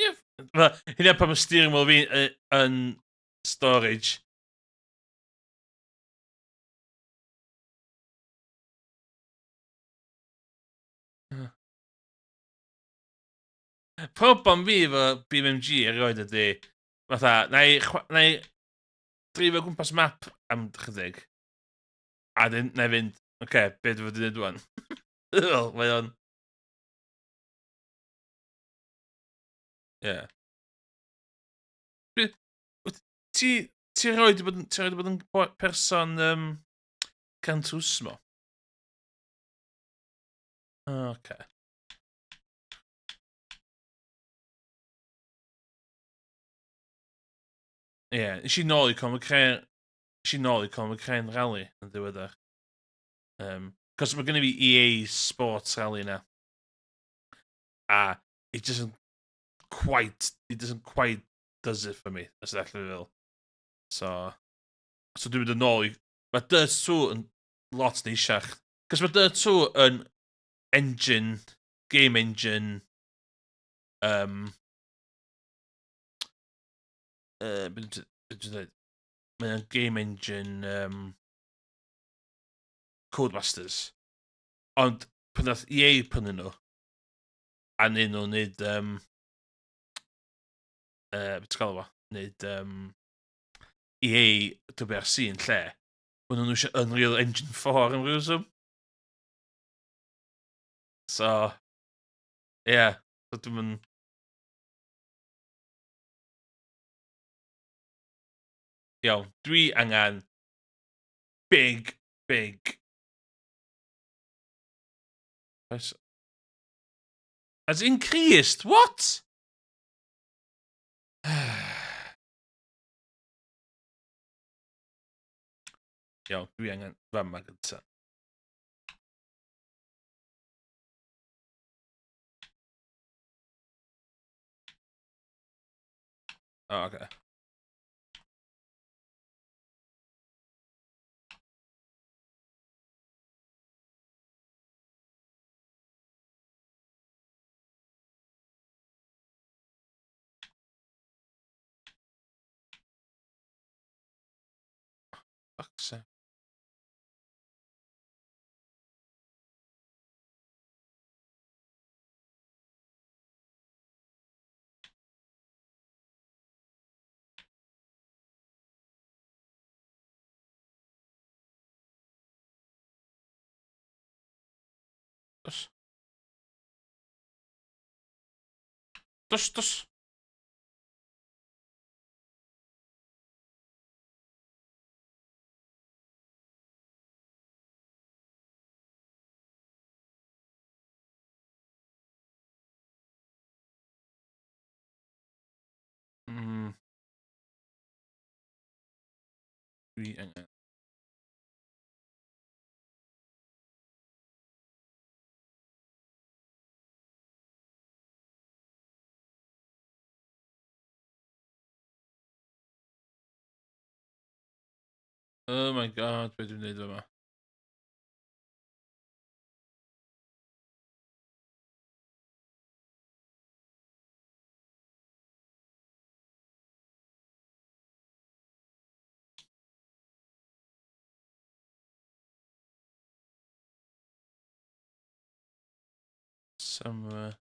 Ie. Hynna pan mae steering wheel fi yn storage. Problem fi efo BMG erioed ydy, fatha, na i, na i dreifio gwmpas map am chydig, a dyn, na i fynd, oce, okay, be dwi fod i wneud wan? Wel, mae o'n... Ie. Ti, ti erioed wedi bod, ti erioed wedi bod yn person Gran Turismo? Oce. Okay. Ie, yeah, nes i nôl i Colin McRae, nes i nôl i Colin McRae Rally yn ddiweddar. Cos mae gennym fi EA Sports Rally na. A it doesn't quite, it doesn't quite does it for me, os ydych chi'n fel. So dwi'n mynd yn ôl i... Mae Dirt 2 yn lot neisiach. Cos mae Dirt 2 yn engine, game engine, beth dwi'n dweud? Mae'n game engine Codemasters. Ond pan nath EA prynu nhw, a neud nhw wneud, beth ti'n galw fo? Wneud EA WRC yn lle, maen nhw'n eisiau Unreal Engine 4 am ryw reswm. So, ie, yeah, so dwi'n mynd... Iawn, dwi angen big, big... Has increased? What? Iawn, dwi angen fama gynta. Oh, okay. Fuck's sake. Dos. Dos, dos. Dwi angen. Oh my god, beth dwi'n neud yma? Somewhere.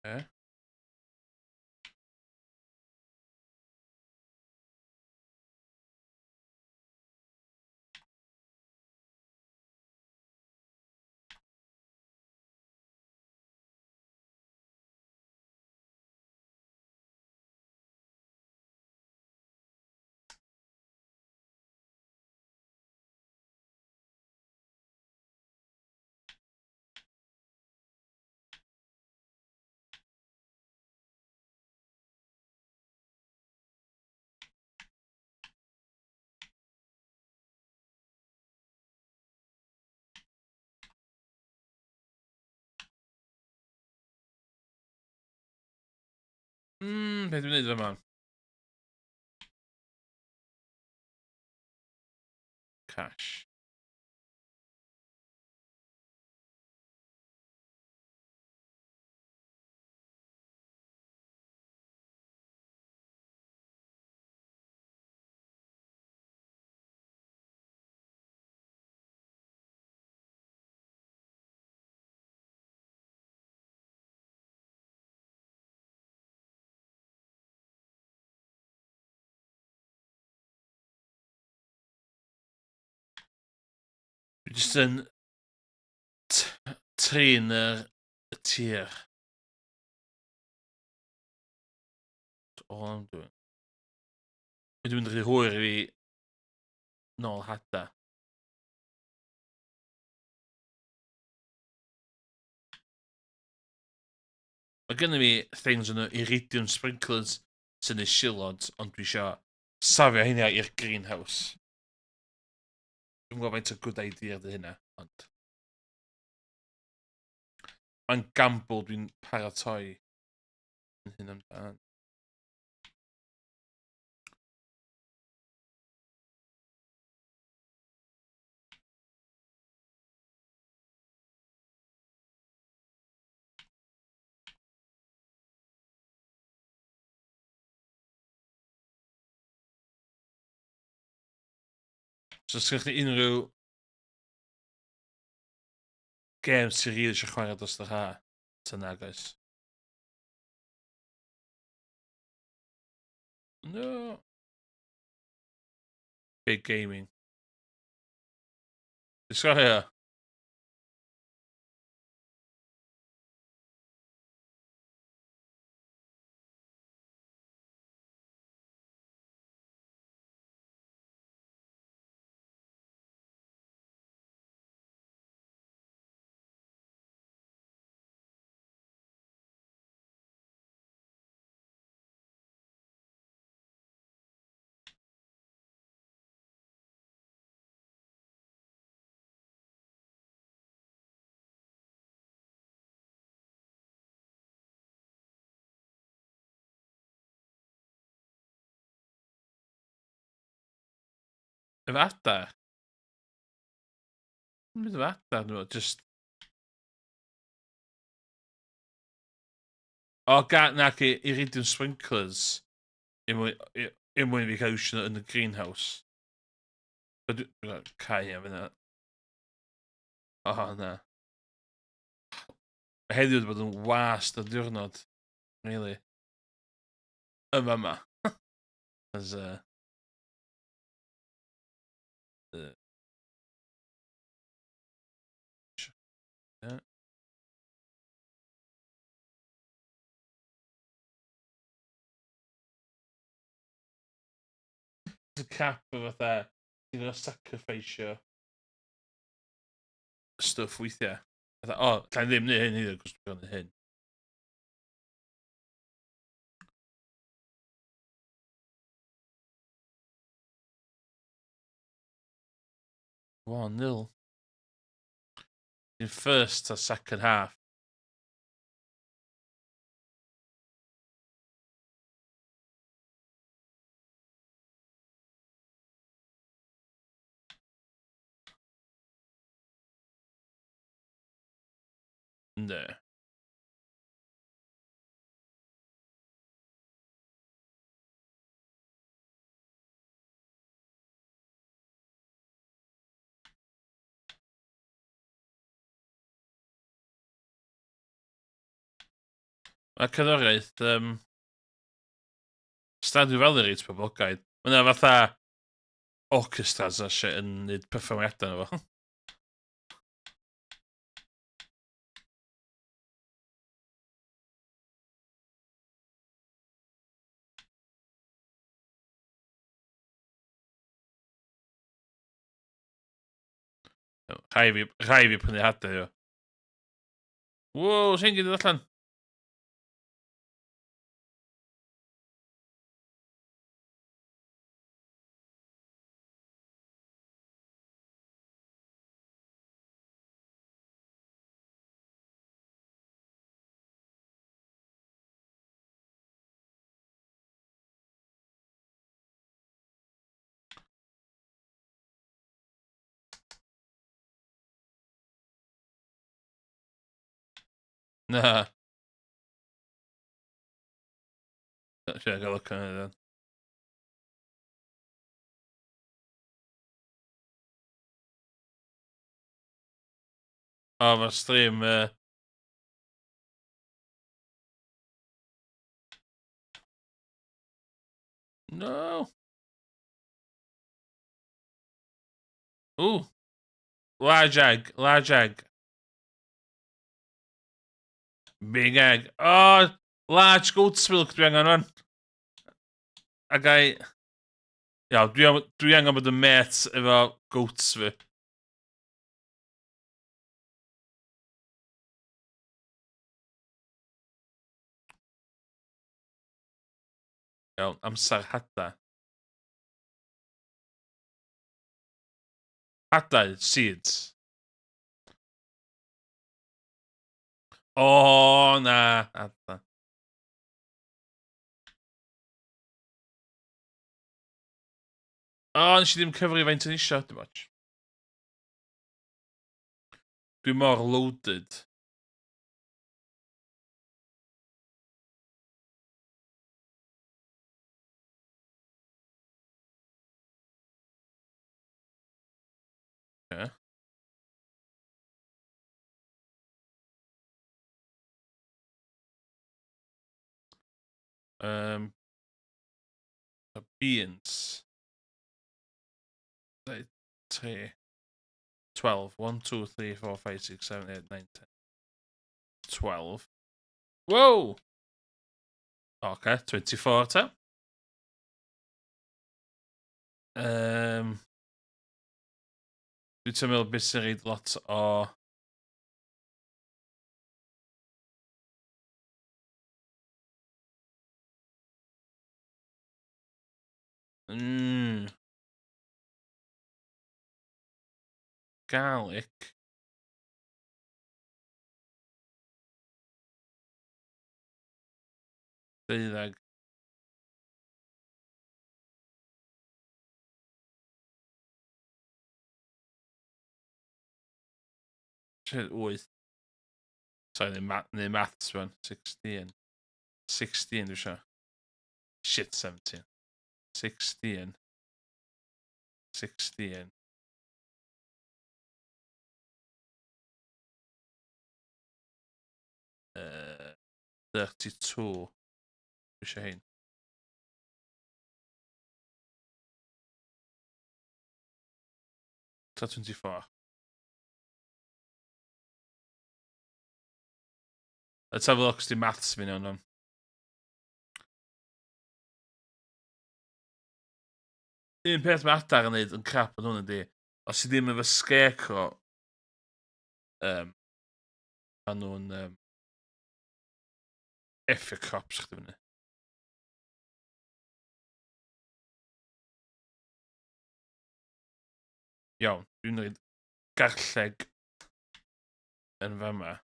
Okay. Beth dwi'n neud yma? Cash. Dwi jyst yn trin yr y tir. That's all I'm doing. Dwi'n mynd rhy hwyr i fi nôl hada. Mae gennym fi things yn y iridium sprinklers sy'n ei silod, ond dwi eisiau safio hynna i'r greenhouse. Dwi'n gwybod faint o good idea dy hynna, ond... Mae'n gamble dwi'n paratoi yn hyn amdan. So, os chi unrhyw gêm sy'n rili eisiau chwarae dros yr ha, ta nag oes. No. Big gaming. Disgwyl. Efo adar? Ddim byd efo adar, dwi'n meddwl, just... O, ga, na, ci, iridium sprinklers. I mwyn, i, i mwyn fi cael iwsio nhw yn y greenhouse. Dwi'n cau am fyna. O, na. Mae heddiw wedi bod yn wast o diwrnod. Really. Yn fama. As, yeah. Y cap o fatha, ti'n gorfod sacrificio stwff weithiau. Fatha, o, oh, lla'n ddim neud hyn either, cos dwi'n gwneud hyn. 1-0. In first a second half. Ynddi. Mae cerddoriaeth, Stardew Valley reit poblogaidd. Mae yna fatha orchestras a shit yn neud perfformiadau yna fo. Rhai fi, rhai fi prynu hadau o. Wow, sy'n gyd allan. Na. Should I go look at it then? O, mae'r stream... No! Ooh! Large egg, large egg. Big egg. Oh, large goat's milk dwi angen rwan. Ac I... Iawn, dwi, dwi angen bod yn met efo goats fi. Iawn, amser hada. Hadau, seeds. O, na, hada. O, nes i ddim cyfri faint o'n isio, dim ots. Dwi mor loaded. Okay. Beans. 3, 12. 1, 2, 3, 4, 5, 6, 7, 8, 9, 10. 12. Whoa! Okay, 24 ta. Dwi'n teimlo beth sy'n reid lot o... Garlic. Deuddeg. Shit, 8. Sorry, neu, ma neu maths rwan. 16. 16 dwi eisiau. Shit, 17. 16. 16. 32. Dwi eisiau hein. Ta 24. Let's have a look, di maths fi'n iawn o'n. Un peth mae adar yn neud yn crap yn hwn ydi, os ti ddim efo scarecrow, ma nhw'n effio crops chdi fyny. Iawn, dwi'n rhaid garlleg yn fama.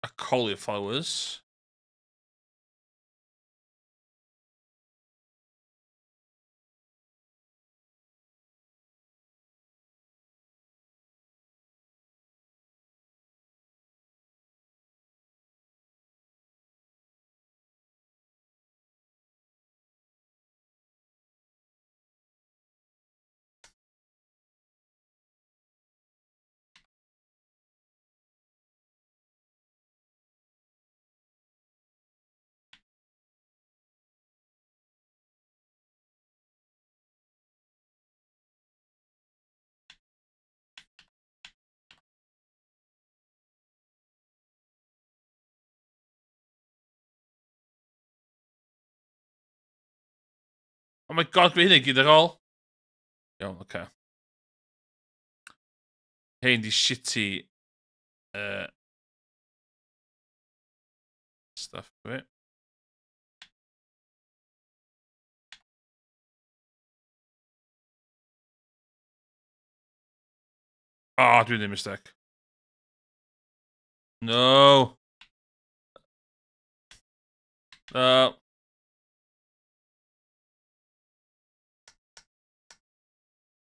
A cauliflowers. Oh my god, mae hynny gyd ar ôl. Iawn, oce. Okay. Hein di shitty stuff fi. Oh, dwi'n neud mistake. No! No.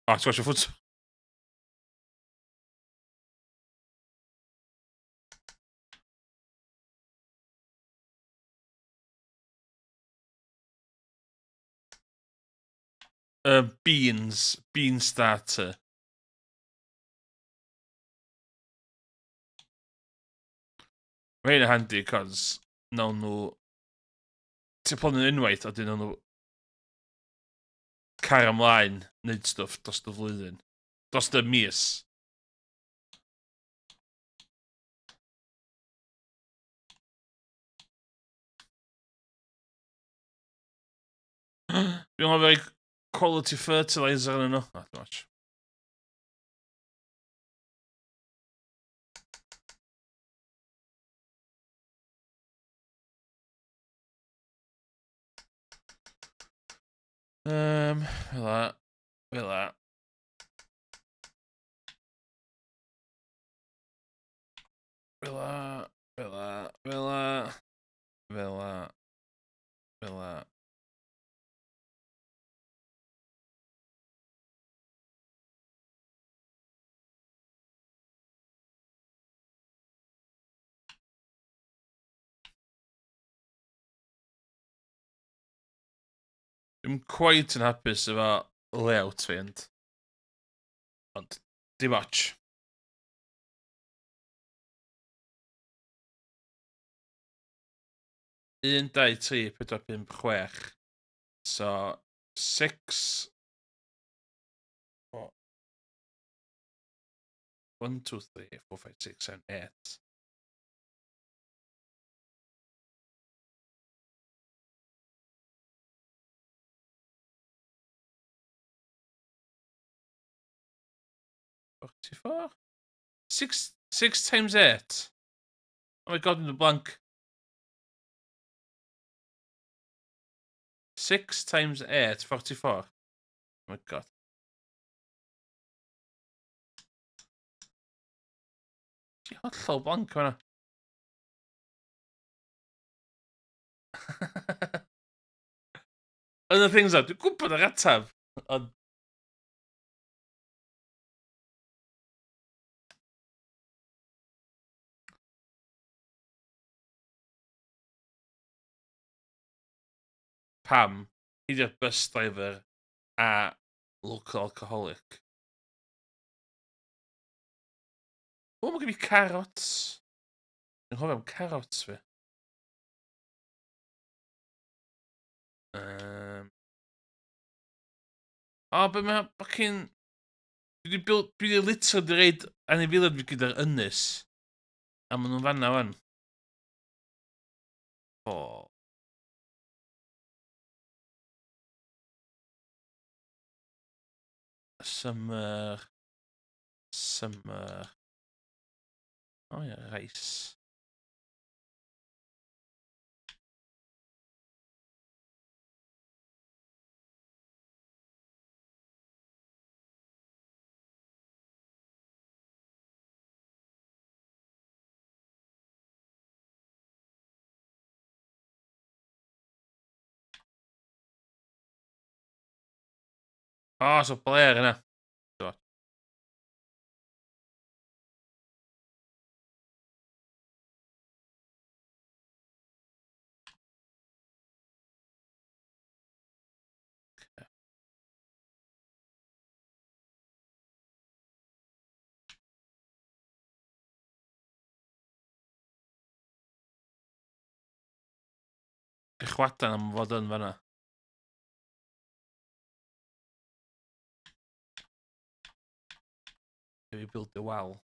Oh, ti'n gwachio ffwt. Beans. Bean starter. Mae hyn yn handi, cos nawn nhw... Ti'n plannu unwaith, a dyn nhw cario ymlaen wneud stwff dros y flwyddyn. Dros y mis. Dwi'n hoffi quality fertilizer yn nhw. Ah, dim ots. Fel la, fel la. Fel la, fel la, fel la, fel la, fel la. Dwi'm cweit yn hapus efo layout fi, ond... Ond, dim ots. Un, dau, tri, pedwar, pump, chwech. So, six... Four. 1, 2, 3, 4, 5, 6, 7, 8. 44? 6 times 8? Oh my god, I'm blank. 6 times 8, 44. Oh my god. Ti hollol blank fan'na. Other things dwi'n gwybod yr ateb, ond... Pam? Hi di'r bus driver a local alcoholic. O, mae gen i carrots. Dwi'n cofio am carrots fi. O, be mae fucking... Dwi wedi build... Dwi wedi literally di reid anifeiliaid fi gyda'r ynys. A maen nhw'n fanna wan. O. Summer. Summer. O ie, rice. O, so Blair yna. Chwadan am fod yn fanna. Fi build the wall.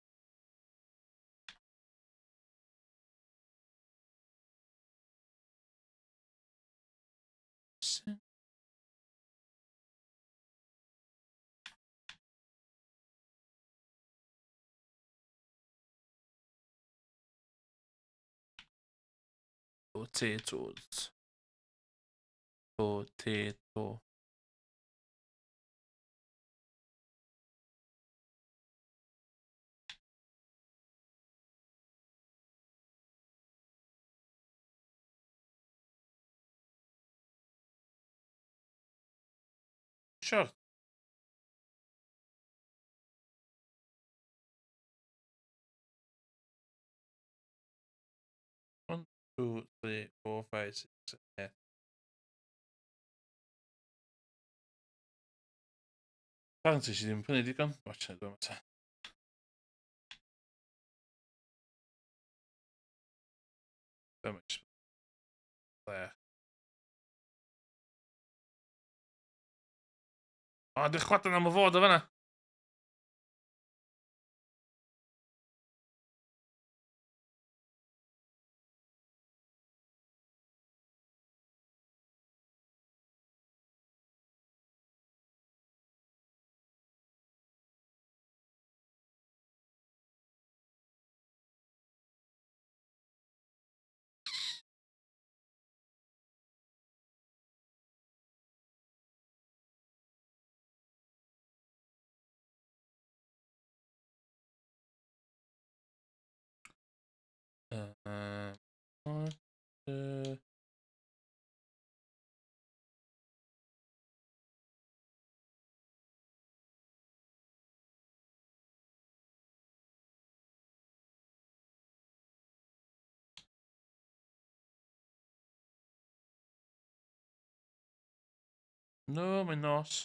Potatoes. Potato. Short. One, two, three, four, five, six, seven, eight. Apparently si ddim prynu digon. Watch it, dwi'n ta. There. O, dwi'n chwadan am y fod o fanna. No, mae'n nos.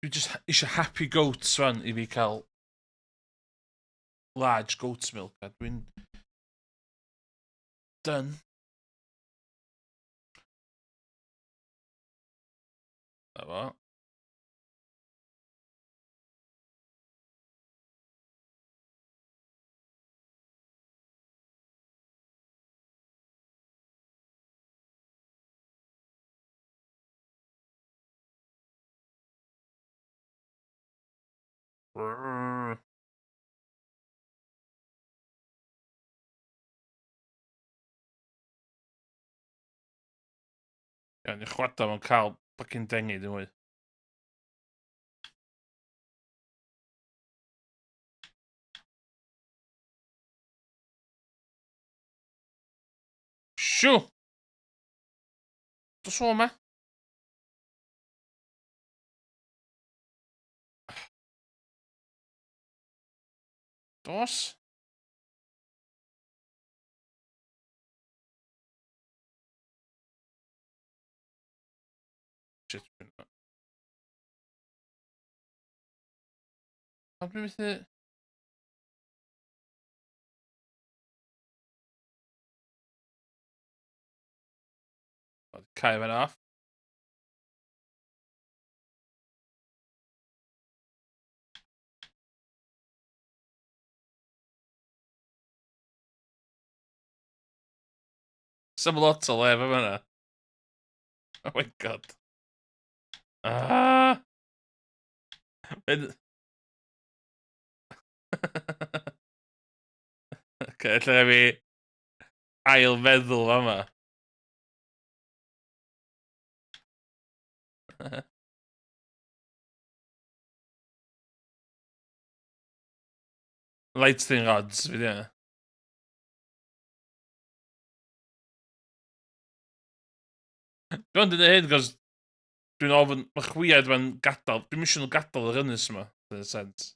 Dwi just eisiau happy goats rwan i fi cael large goat's milk a dwi'n done. Na fo. Iawn, ni chwada fo'n cael fucking dengu dim mwy. Siw! Dos o yma. Dos. Shit. A dwi'n methu... Cau fe'n off. Some lot o le fe fyna. Oh my god. Ah! Oce, ella fi ail feddwl fama. Lightning rods, fi di hynna. Dwi'n ond yn hyn, cos dwi'n ofyn, mae chwiaid ma'n gadael, dwi'n eisiau nhw gadael yr ynys yma, in a sense.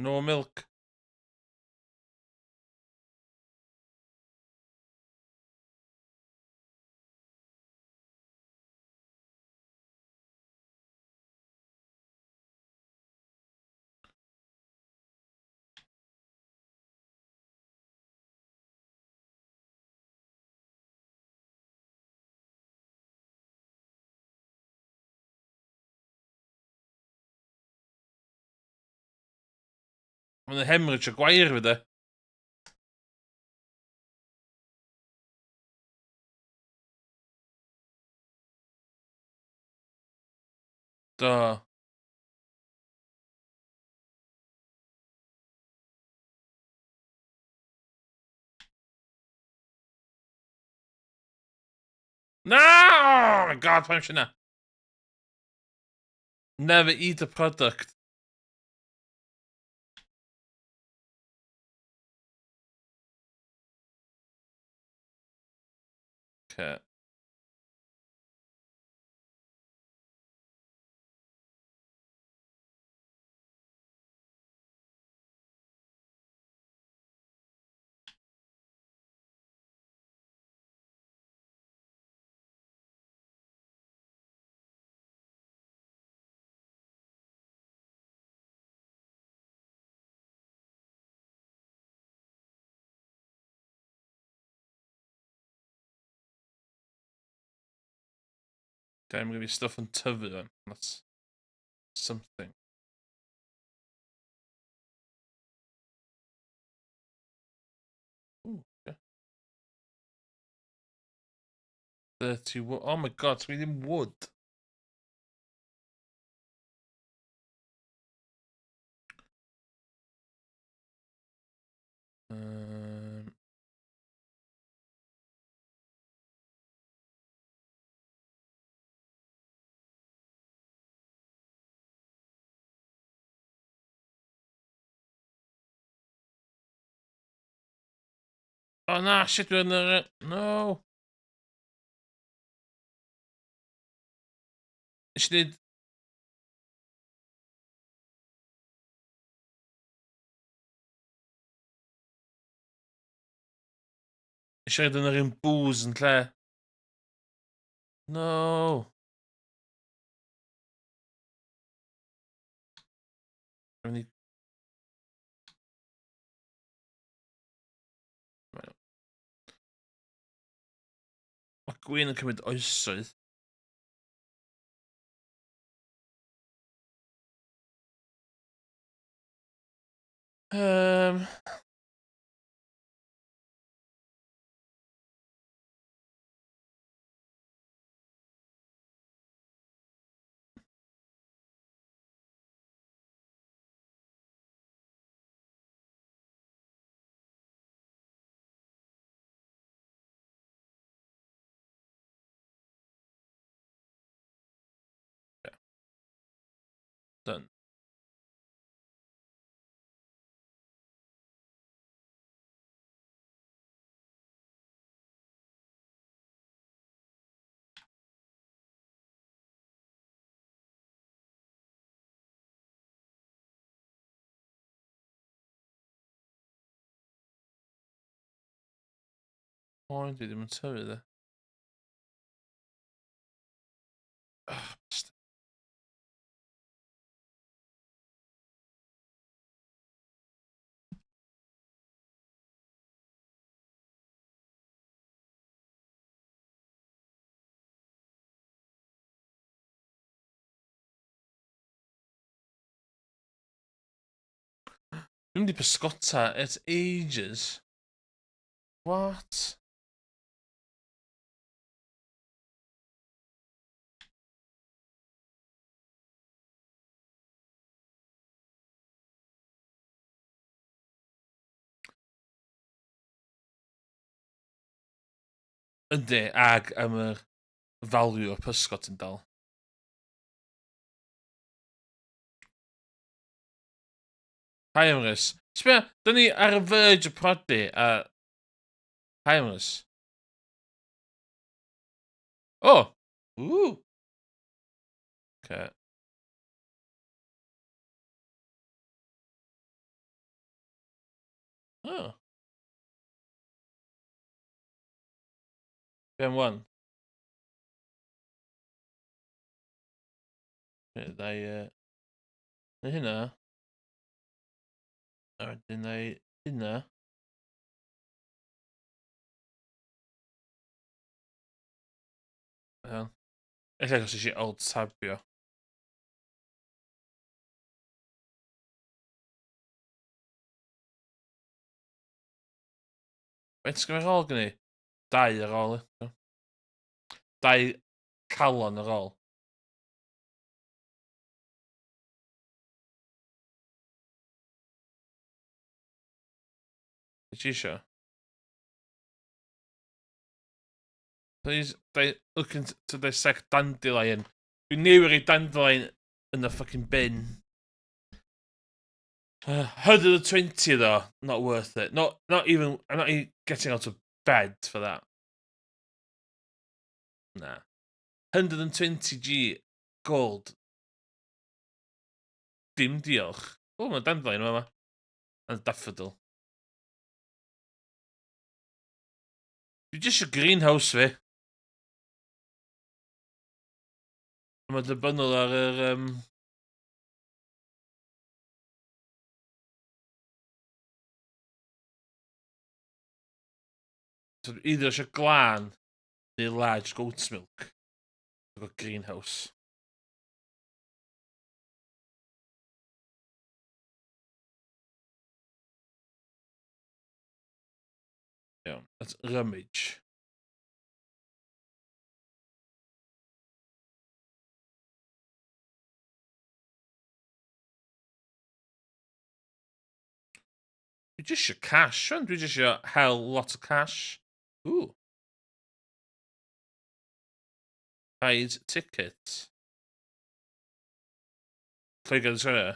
No milk. Mae'n hemorrhage o gwair fi de. Do. Na! Oh my god, pam eisiau na? Never eat a product. Okay. Okay, I'm gonna be stuff yn tyfu then. That's something. Ooh, okay. 30 wood. Oh my god, so we ddim wood. Oh na, shit, dwi'n yr... No! Nes i ddeud... Nes i roed yn yr un booze yn lle. No! Dwi'n mynd i... Mae gwyn yn cymryd oesoedd. Done. Oen, dwi ddim yn tyfu dde. Oh, bastard. Dwi'n mynd i pysgota ers ages. What? Yndi, ag am yr value o'r pysgod ti'n dal. Hi Emrys. Sbia, dyn ni ar y verge o prodi a... Hi Emrys. O! Ww! Okay. Oh. Be am wan? Neu neu hynna. A wedyn neu hynna. Iawn. Ella achos eisiau alt tabio. Faint sgynna ar ôl gen i? Dau ar ôl. Dau calon ar ôl. Be ti isio? Please, they looking to dissect dandelion. Dwi'n newydd rhoi dandelion yn y fucking bin. 120 though, not worth it. Not, not even, I'm not even getting out of bed for that. Na. 120G gold. Dim diolch. O, mae dandelion yma. And daffodil. Dwi jyst eisiau greenhouse fi. Mae'n dibynol ar yr... Um... So, either eisiau glân neu large goat's milk. I've got greenhouse. Iawn, let's rummage. Dwi jyst eisiau cash, rwan. Dwi jyst eisiau hell lot of cash. Ooh. Hide ticket. Lloegr yn swnio.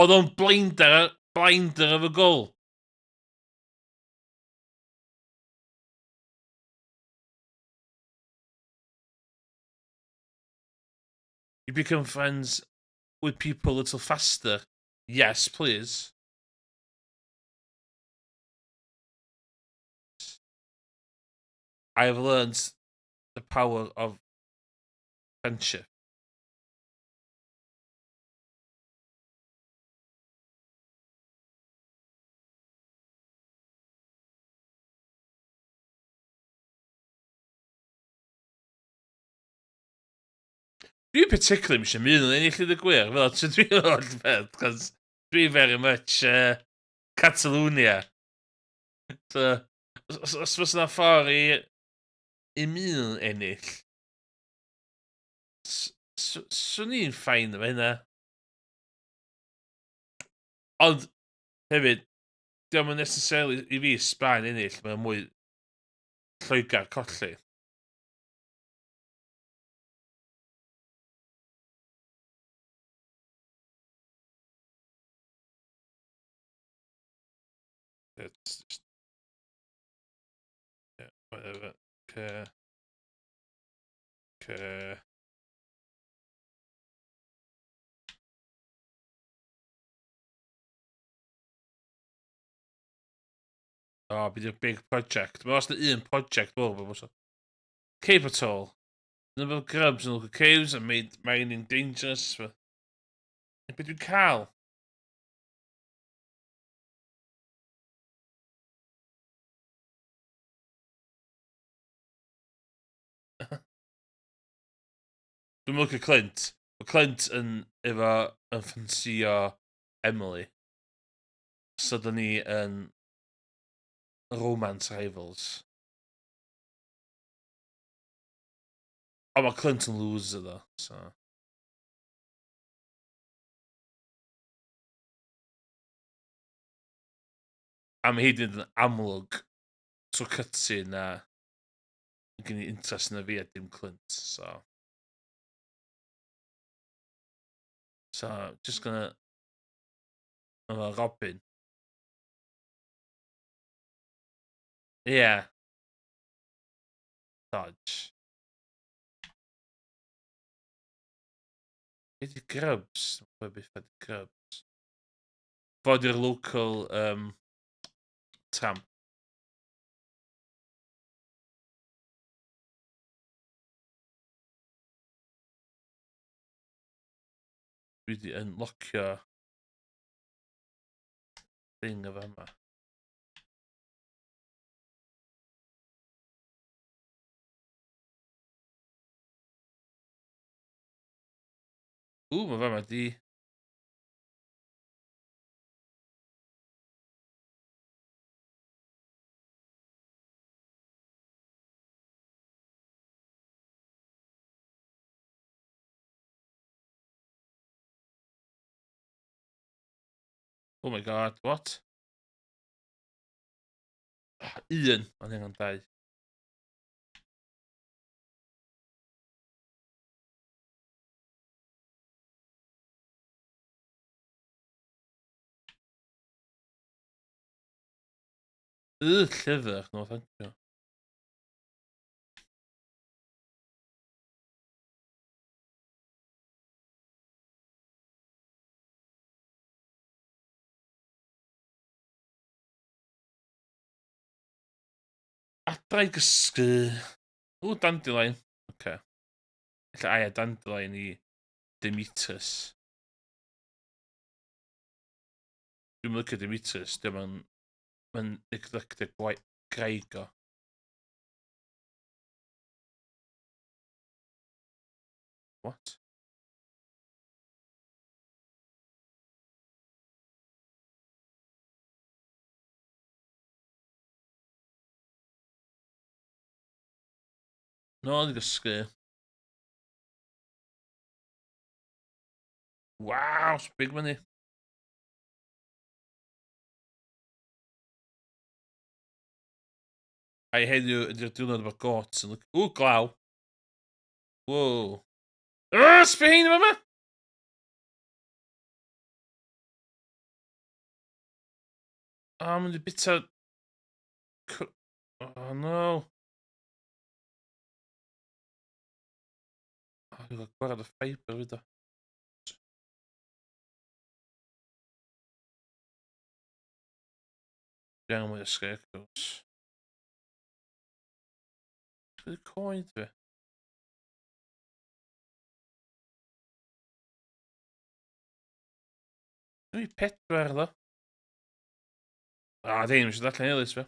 Oedd o'n blinder, blinder of a goal. You become friends with people a little faster. Yes, please. I have learned the power of friendship. Dwi particularly eisiau mynd yn ennill i ddweud gwir, fel ti'n dwi'n o'r peth, cos dwi very much Catalonia. So, os, os fysa na ffordd i, i mynd ennill, swn i'n ffain efo hynna. Ond, hefyd, diolch yn necessarily i fi Sbaen ennill, mae'n mwy Lloegr colli. It's just... Yeah, whatever. Okay. Okay. O, oh, bydd yw'r big project. Mae os na un project mowr, mae'n bwysig. Cave Atoll. Number of grubs in local caves and made mining dangerous. Be dwi'n cael? Dwi'n licio Clint. Mae Clint yn efo yn ffansio Emily. So dyn ni yn romance rivals. Ond mae Clint yn loser ddo, so... A mae hi 'di mynd yn amlwg trwy cutscene na gen i interest yn y fi a dim Clint, so... So, just gonna... Efo Robin. Ie. Yeah. Dodge. Be di Grubs? Pwy beth ydi Grubs? Fod i'r local um, tramp. Dwi wedi unlockio thing o fama. Ww, mae fama di... Oh my god, what? Ah, un, ond angen dau. Y llyfr, no thank you. Adra i gysgu. O, dandelion. Oce. Okay. Ella aia dandelion i Demetrius. Dwi'n licio Demetrius. Dwi'n ma'n... Mae'n neglected graig o. What? Nôl i gysgu. Waw, big money. Ai heddiw ydy'r diwrnod efo gots yn... Ww, glaw! Wow. Ah, sbio hein yma! Ah, mynd i bita... Oh, no. Oh, dwi'n cael gwared o ffiber fyd o. Dwi angen mwy o scarecrows. Dwi'n coed fi. Dwi pedwar ddo. Ah, ddim eisiau darllen Elis fe.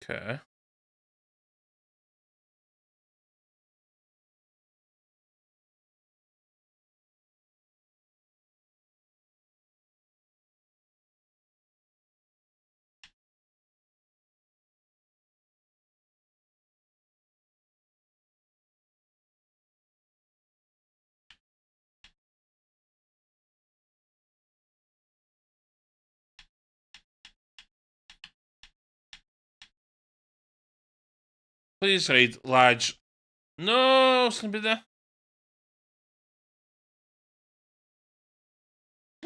Okay. Please read large. No, sy'n byd e.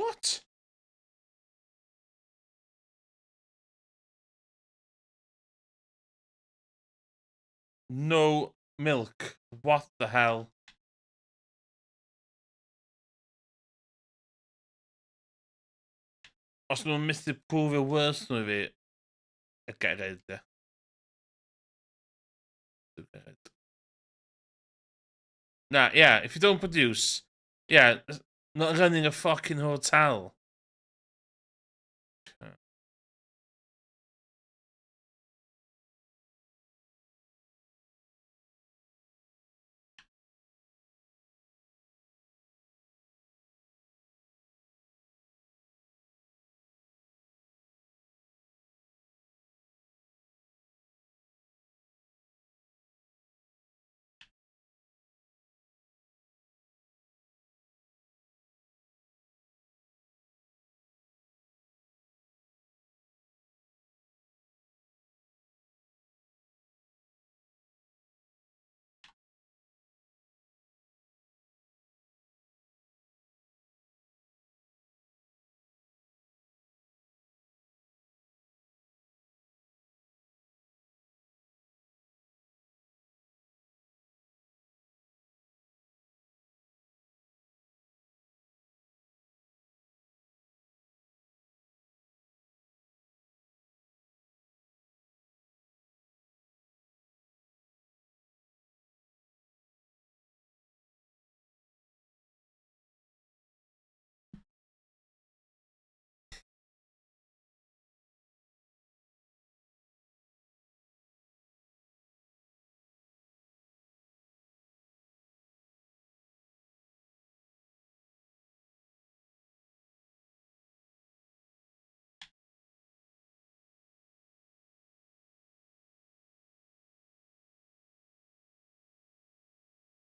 What? No milk. What the hell? Os nhw'n methu prove worth nhw i fi, y gair e. Na, yeah, if you don't produce, yeah, not running a fucking hotel.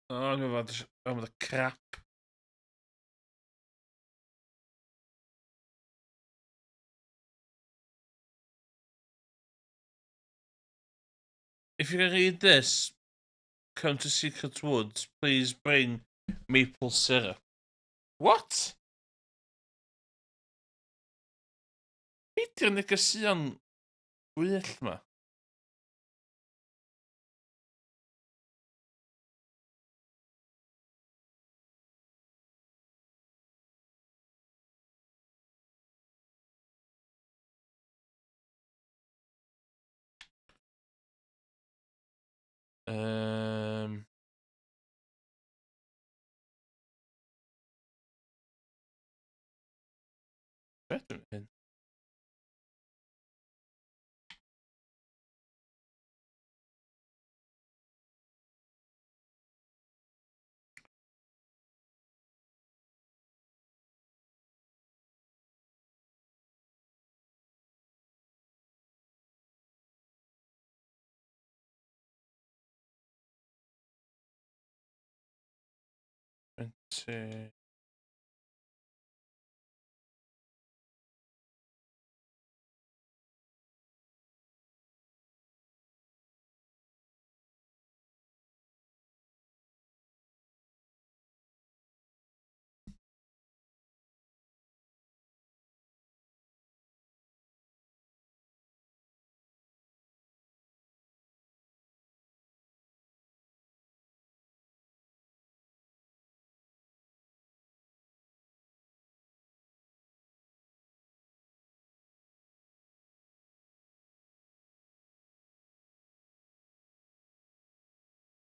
O, dwi'n meddwl, oh, the crap. If you can read this, come to Secret Woods, please bring maple syrup. What? Be di'r negeseuon gwyllt ma? Beth yw'n hyn? 20.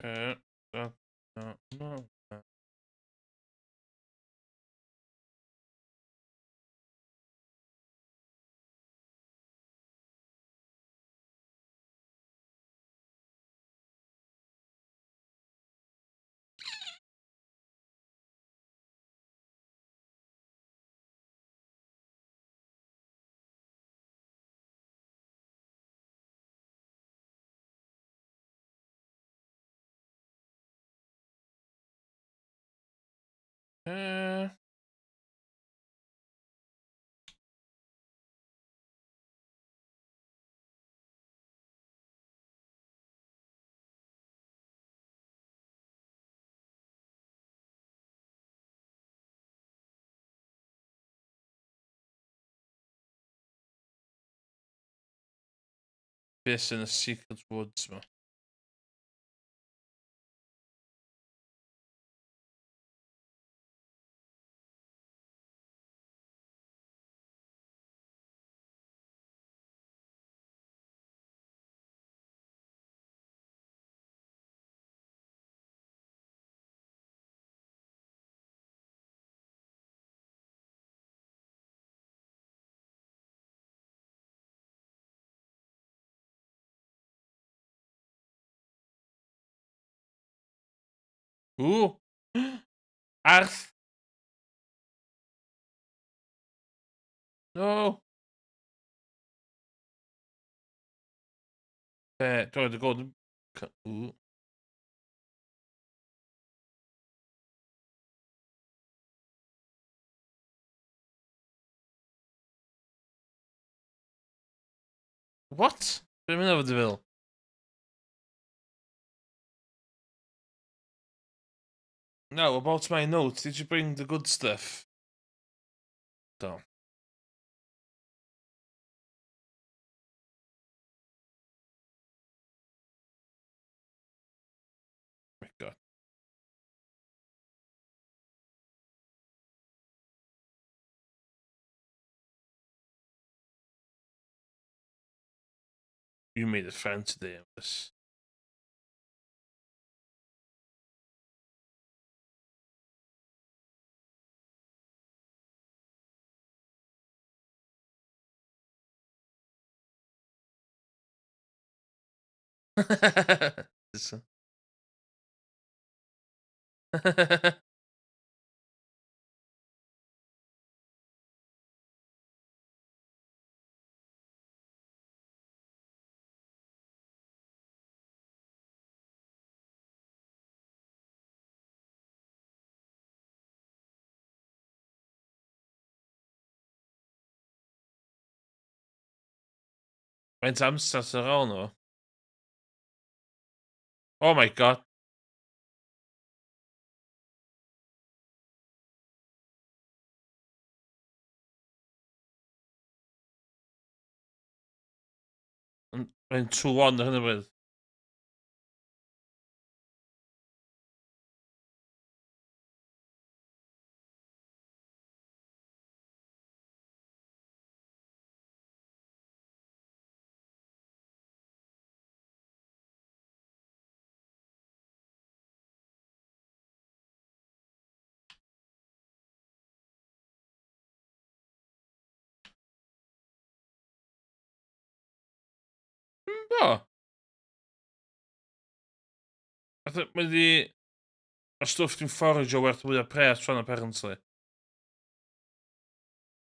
No, no, no. Beth sy'n y Secret Woods ma? Ooh! Arth! No! Dwi'n golden... Ooh. What? Dwi'n mynd efo dy fel? Now, about my notes, did you bring the good stuff? Do. My God. You made a friend today, Emrys. Faint amser sy'n ar ôl nhw? Oh my god. Mae'n 2-1 ar hyn o bryd. Do. Fatha, mae di... Y stwff dwi'n fforgio werth fwy o pres rhan apparently.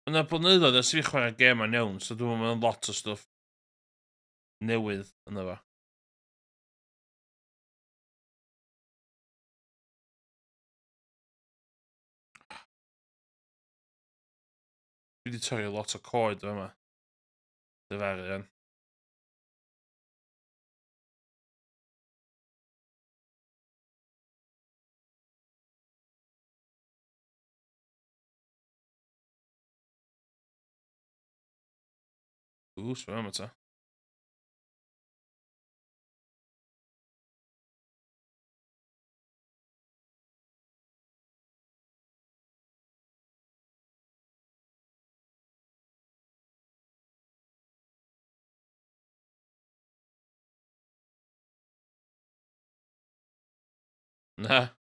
Yna blynyddoedd ers i fi chwarae gêm ma'n iawn, so dwi'n meddwl mae'n lot o stwff newydd yna fo. Dwi wedi torri lot o coed yma. Dyfaru yn. Ww, sbio yma ta. Na.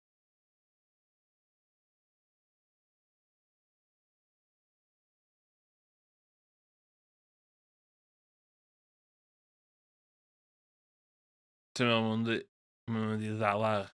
Ti'n meddwl mae'n mynd i, mae'n mynd i ddal ar?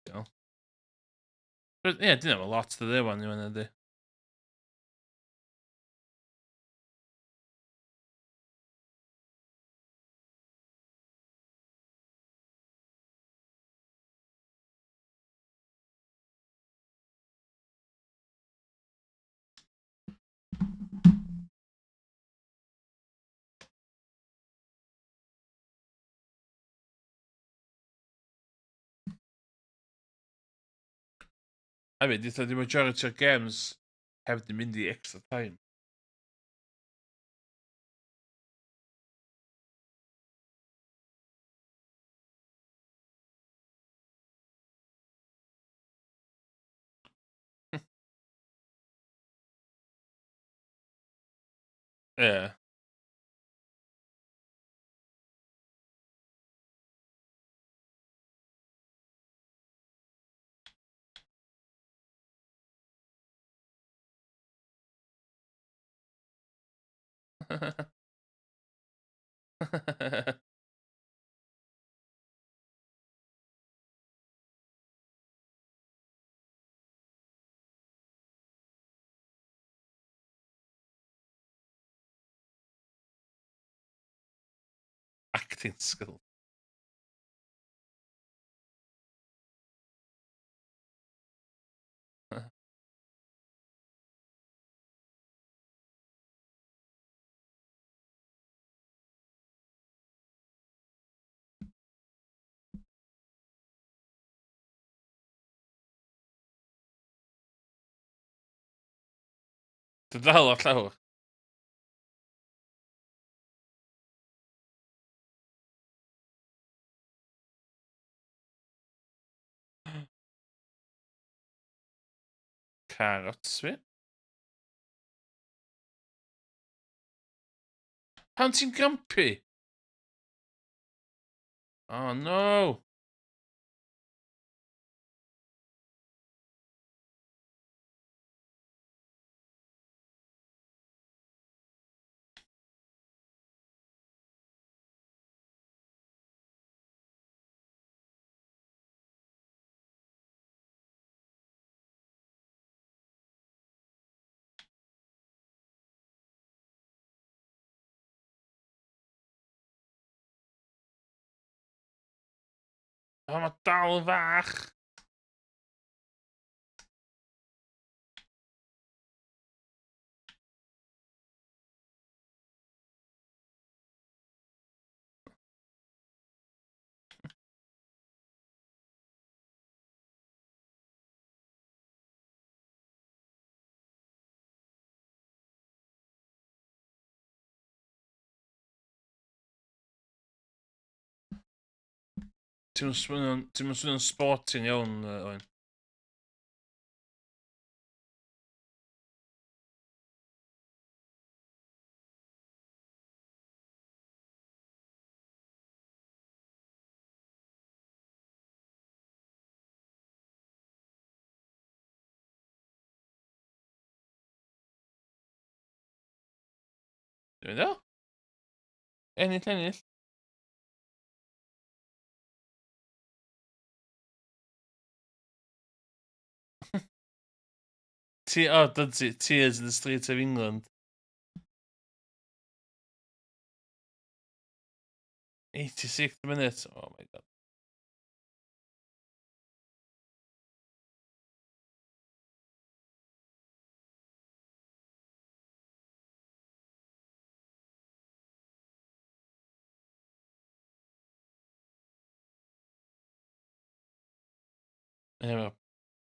Iawn. Ie, dyna mae lot o ddewan i fyny, ydy. Hefyd, eitha di majority o'r games heb di mynd i extra time. Ie. Acting skill. Dwi'n dal o'r llawr. Carrots fi. Pan ti'n grumpy? Oh no! O, mae dal yn fach. Ti'n swnio'n ti swnio'n sporting iawn, Owen. Dwi'n mynd o? Ennill, ennill. Ti, oh, dyn ti, Tears in the Streets of England. 86th minute. Oh my god. Anyway,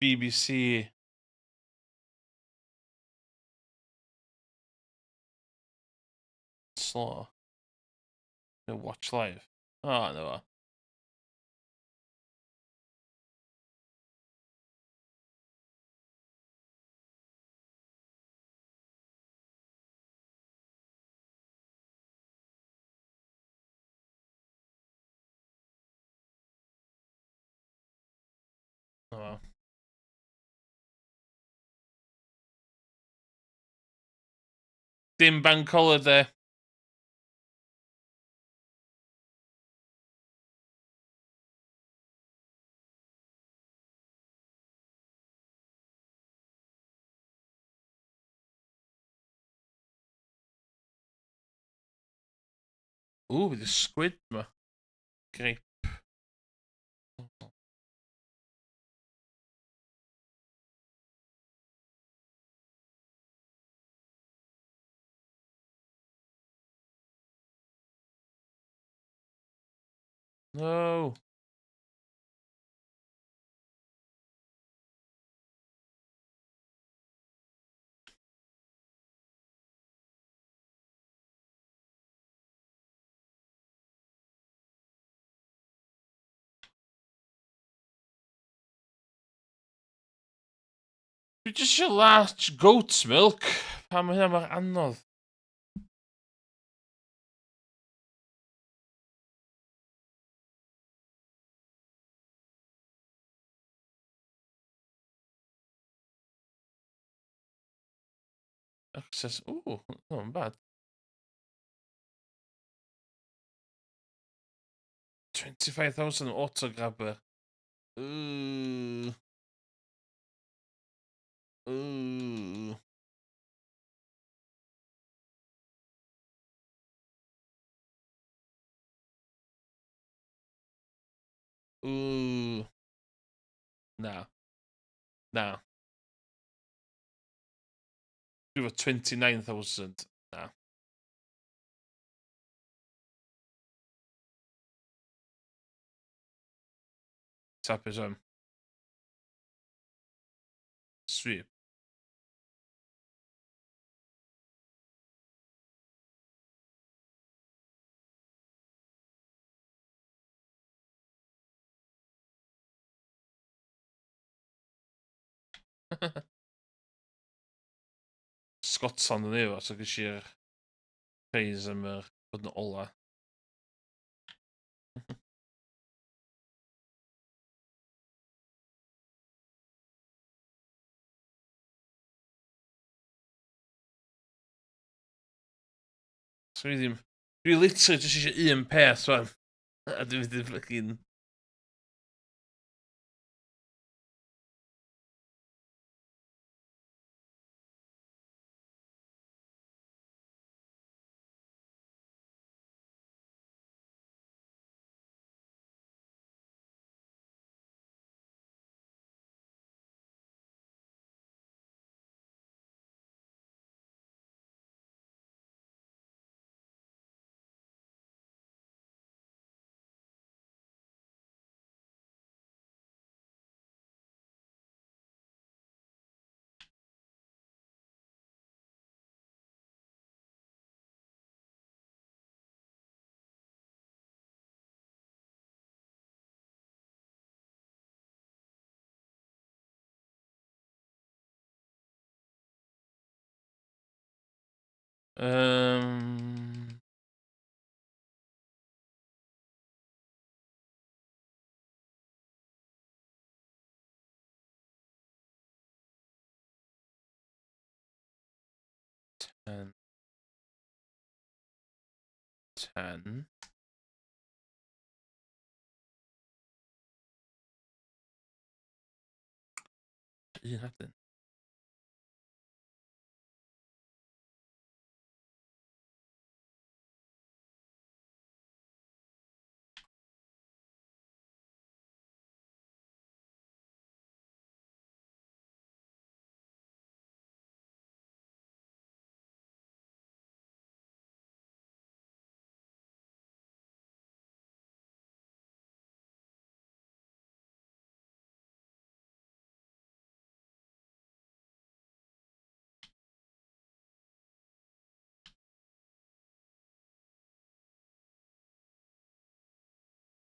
BBC Slow. Watch live. Oh, no. Oh. Dim bank holiday. Ooh, the squid ma. Grape. No. Dwi jyst eisiau large goat's milk. Pam mae hynna mor anodd? Access, ooh, not bad. 25,000 auto grabber. Ooh. Ooh. Ww. Na. Na. Dwi efo 29,000. Na. Tapus am. Sweep. Scotland yn efo, so ges i'r praise am yr bod yn ola. So dwi ddim... Dwi literally jyst eisiau un peth rwan. A dwi'n mynd i fucking... Um... 10. 10. Un hadyn.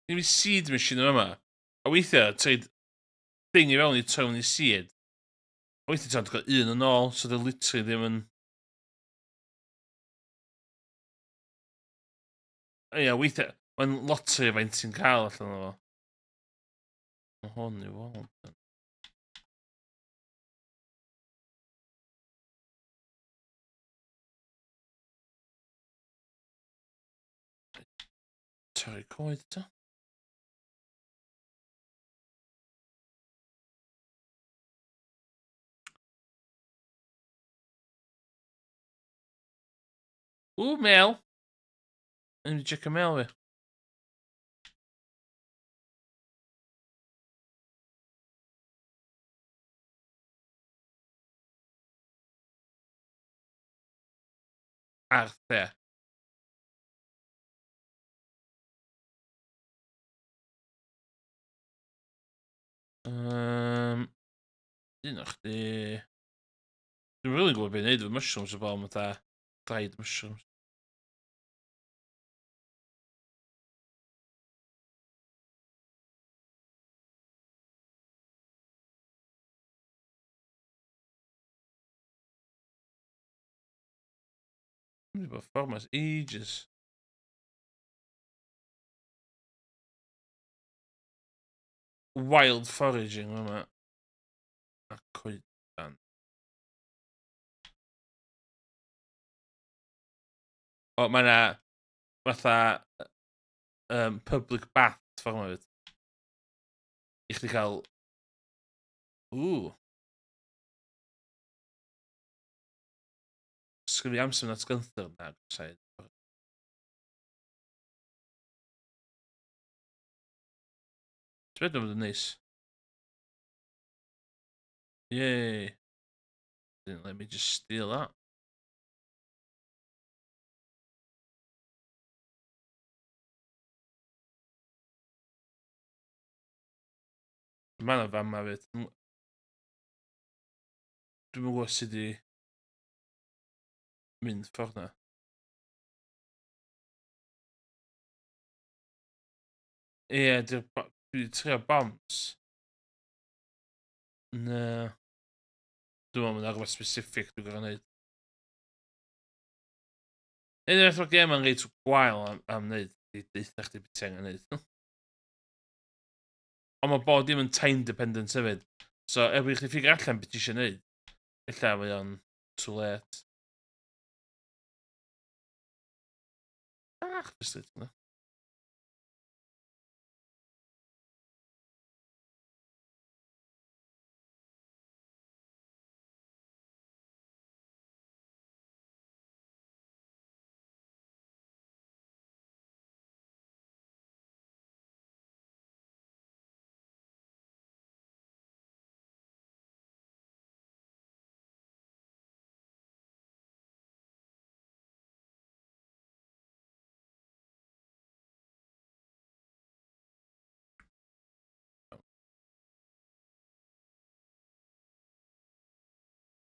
Ddim i seed machine yma. A weithiau, ti'n thing i fewn i troi i seed. A weithiau ti'n cael un yn ôl, so dy literally ddim yn... Ia, weithiau, mae'n lottery faint ti'n cael allan o fo. Mae hwn i weld. Torri coed eto. Ww, mel. Yn mynd i checio mel fi. Arth e. Un o chdi... Dwi'n rili'n gwybod beth i wneud efo mushrooms o bobl, fatha dried mushrooms. Dwi'n wedi bod ffordd mas ages. Wild foraging yma. A coedan. O, mae yna fatha public bath ffordd yma fyd. I chdi cael... Ww. Sgwn i amser at Gunther na, said. Ti'n meddwl bod yn neis? Yay. Then let me just steal that. Mae yna fama fyd. Dwi'n gwybod sut i mynd ffordd na. Ie, yeah, dwi wedi trio bombs. Na. Dwi'n meddwl mae'n rhywbeth specific dwi'n gorau gwneud. Un o'r fath gêm yn reit gwael am, am wneud, i deutha chdi beth ti angen wneud. Ond mae bod dim yn time dependent hefyd. So, erbyn i chdi ffigur allan beth ti eisiau gwneud, ella mae o'n too late. Bach frustrating, na.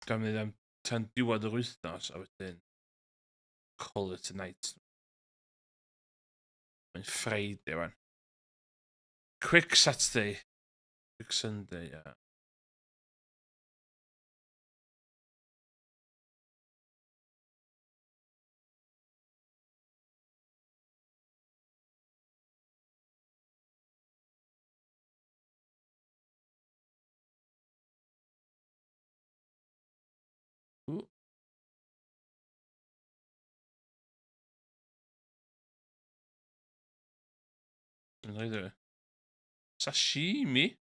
Dwi'n mynd am tan diwedd yr wythnos a wedyn call it a night. Mae'n Friday wan. Quick Saturday. Quick Sunday, yeah. Ooh. Neither. Sashimi?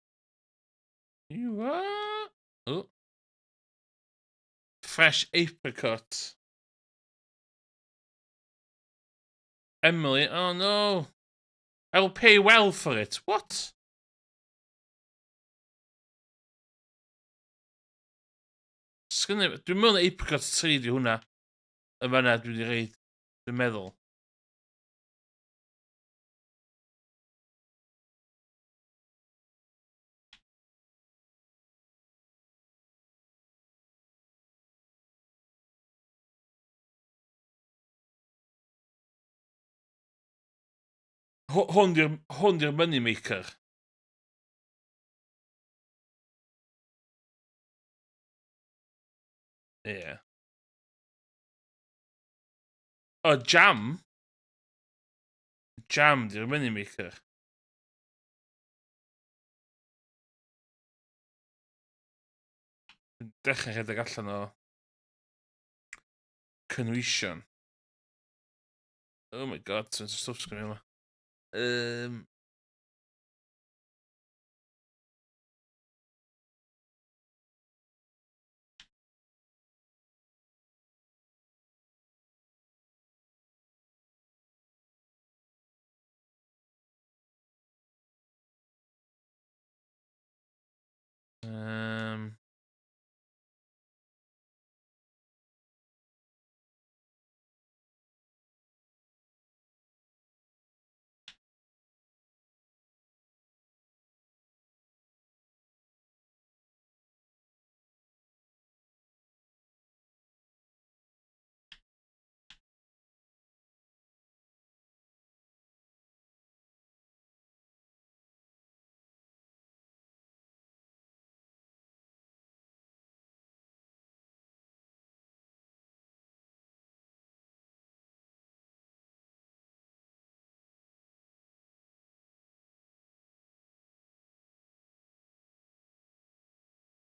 You what? Oh. Fresh apricot. Emily, oh no. I will pay well for it. What? Sgynny, dwi'n meddwl apricot 3 di hwnna. Y fanna dwi wedi reid, dwi'n meddwl. Hwn di'r hwn di'r money maker. Ie. Yeah. O, jam? Jam di'r money maker. Dechrau rhedeg allan o cynwysion. Oh my god, sy'n stwff sgynnu yma.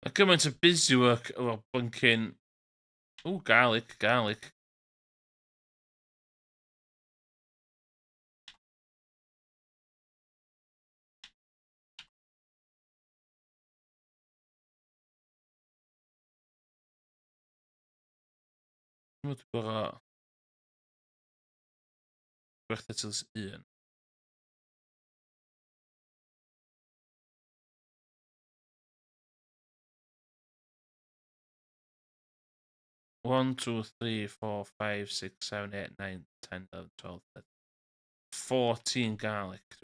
Mae gymaint o busy work efo blinking... Ooh, garlic, garlic. Dwi'n meddwl gorau... Gwerthu til un. 1, 2, 3, 4, 5, 6, 7, 8, 9, 10, 11, 12, 13, 14 garlic.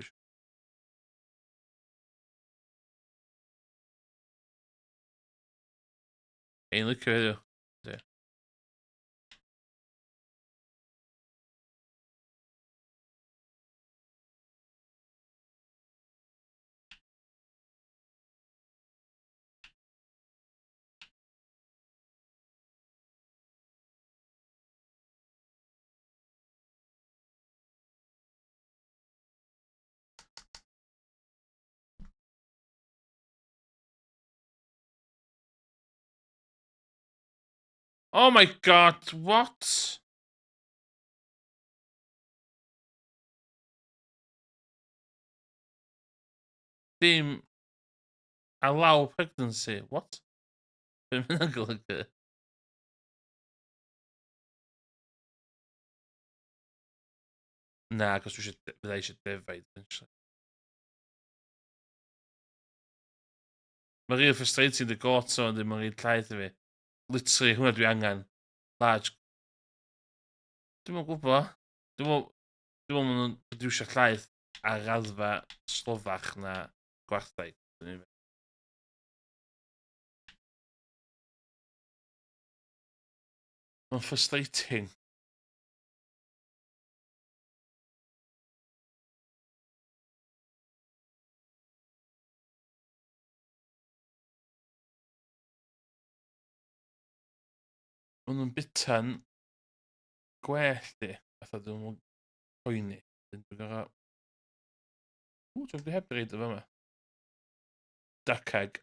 Ein licio heddiw. Yndi. Oh my god, what? Dim allow pregnancy, what? Be mae hynna'n golygu? Na, cos dwi eisiau, bydda eisiau defaid, eventually. Mae'n rili frustrating dy got o, ond mae'n rili llaeth i fi. Literally, hwnna dwi angen. Large. Dwi'm yn gwybod. Dwi'n meddwl, dwi'n meddwl maen nhw'n produsio llaeth ar raddfa slofach na gwartheg. Mae'n frustrating. Maen nhw'n bita'n gwell di. Fatha dyn nhw'n poeni. Dwi'n gorau... Ww, dwi'n heb reid o fama. Duck egg.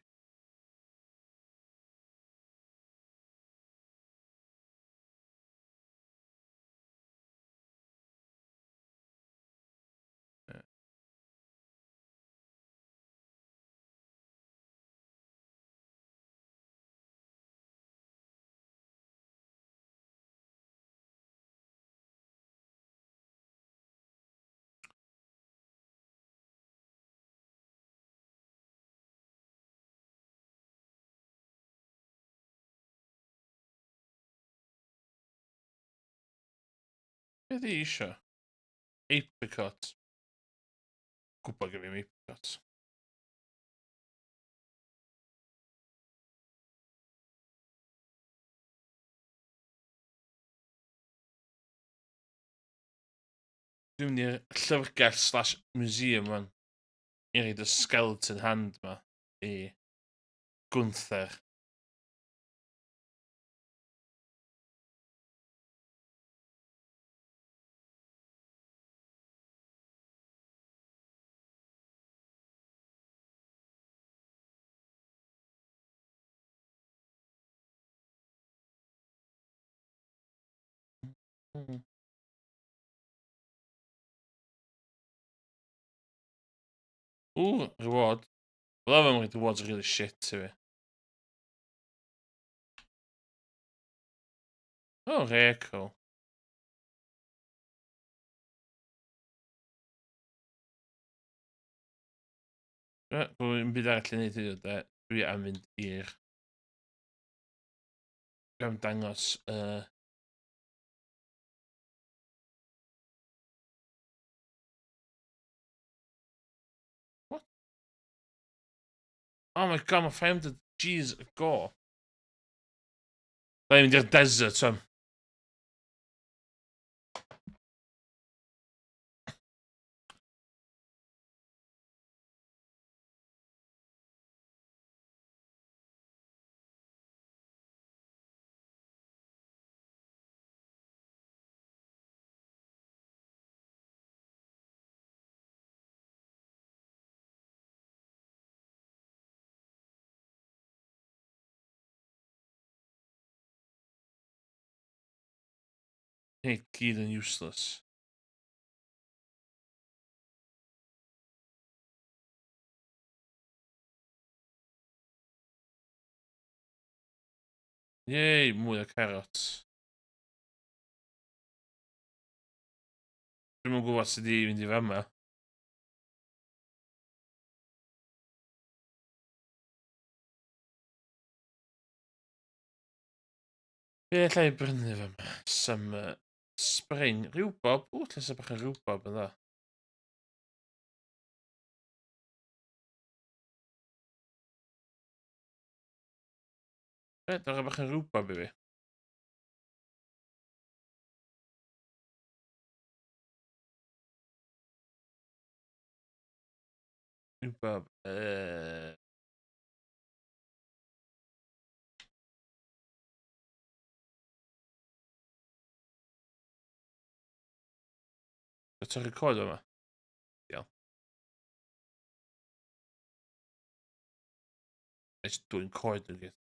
Be di isio? Apricot. Gwybod gyda fi apricot. Dwi'n mynd i'r llyfrgell slash museum rwan. I reid y skeleton hand ma i Gunther. Ooh, reward. Wel, efo mae'n rewards really shit i fi. Oh, rare, cool. Dwi'n byd arall i wneud heddiw, de. Dwi am fynd i'r... Dwi am dangos... What? Oh my god, mae 500 G's a go. Da ni'n mynd i'r desert, am. Hei, gyd yn useless. Yay, mwy o carrots. Dwi'm yn gwybod sut i fynd i fama. Be allai i brynu fy yma? Summer, spring, rhywbob. O, lle sy'n bach yn rhywbob yn dda. Be, dwi'n bach yn rhywbob i fi. Rhywbob. Dwi'n torri coed yma. Iawn. Nes dwi'n coed yn gyd.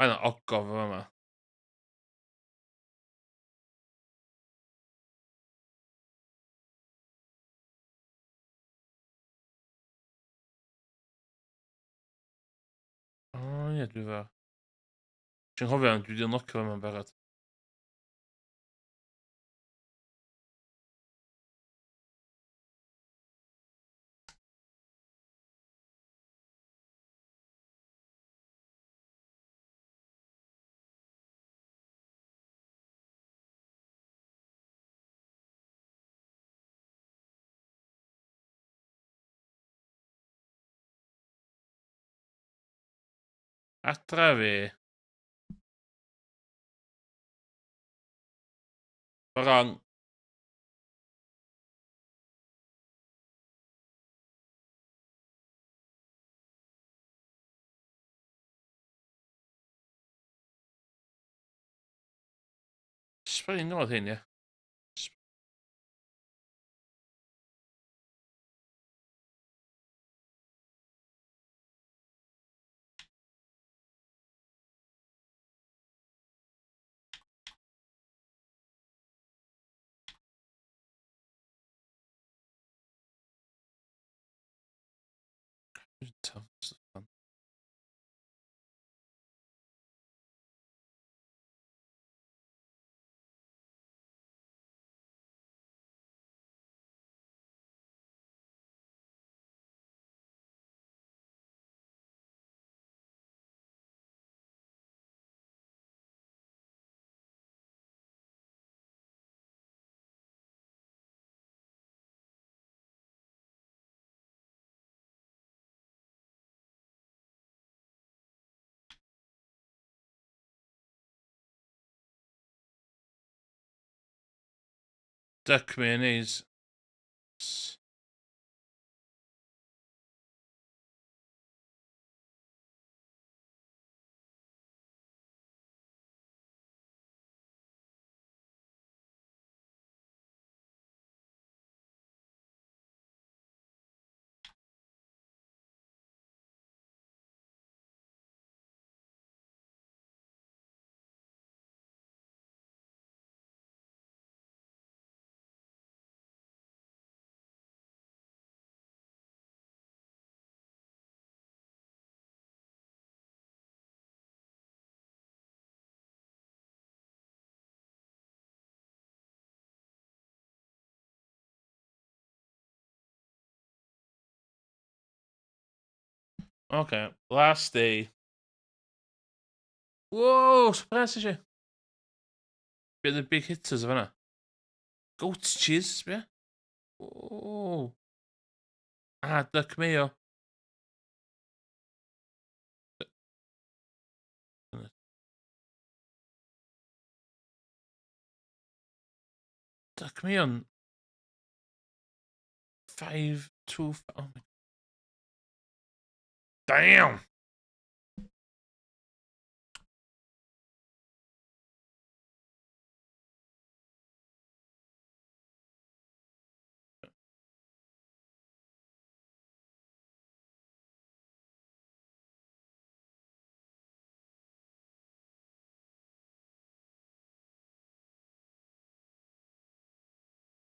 Mae yna ogof yn fama. O ie, dwi fa. Ti'n cofio, dwi wedi unlockio fo yma'n barod. Adra fi. Wrong. Spring oedd hyn, ie. Duck mayonnaise. Okay, last day. Whoa, surprise i. Be the big hitters o fanna? Goat cheese, be? Oh. Ah, duck mayo. Duck mayo. 5, 2, 5, oh my. Damn!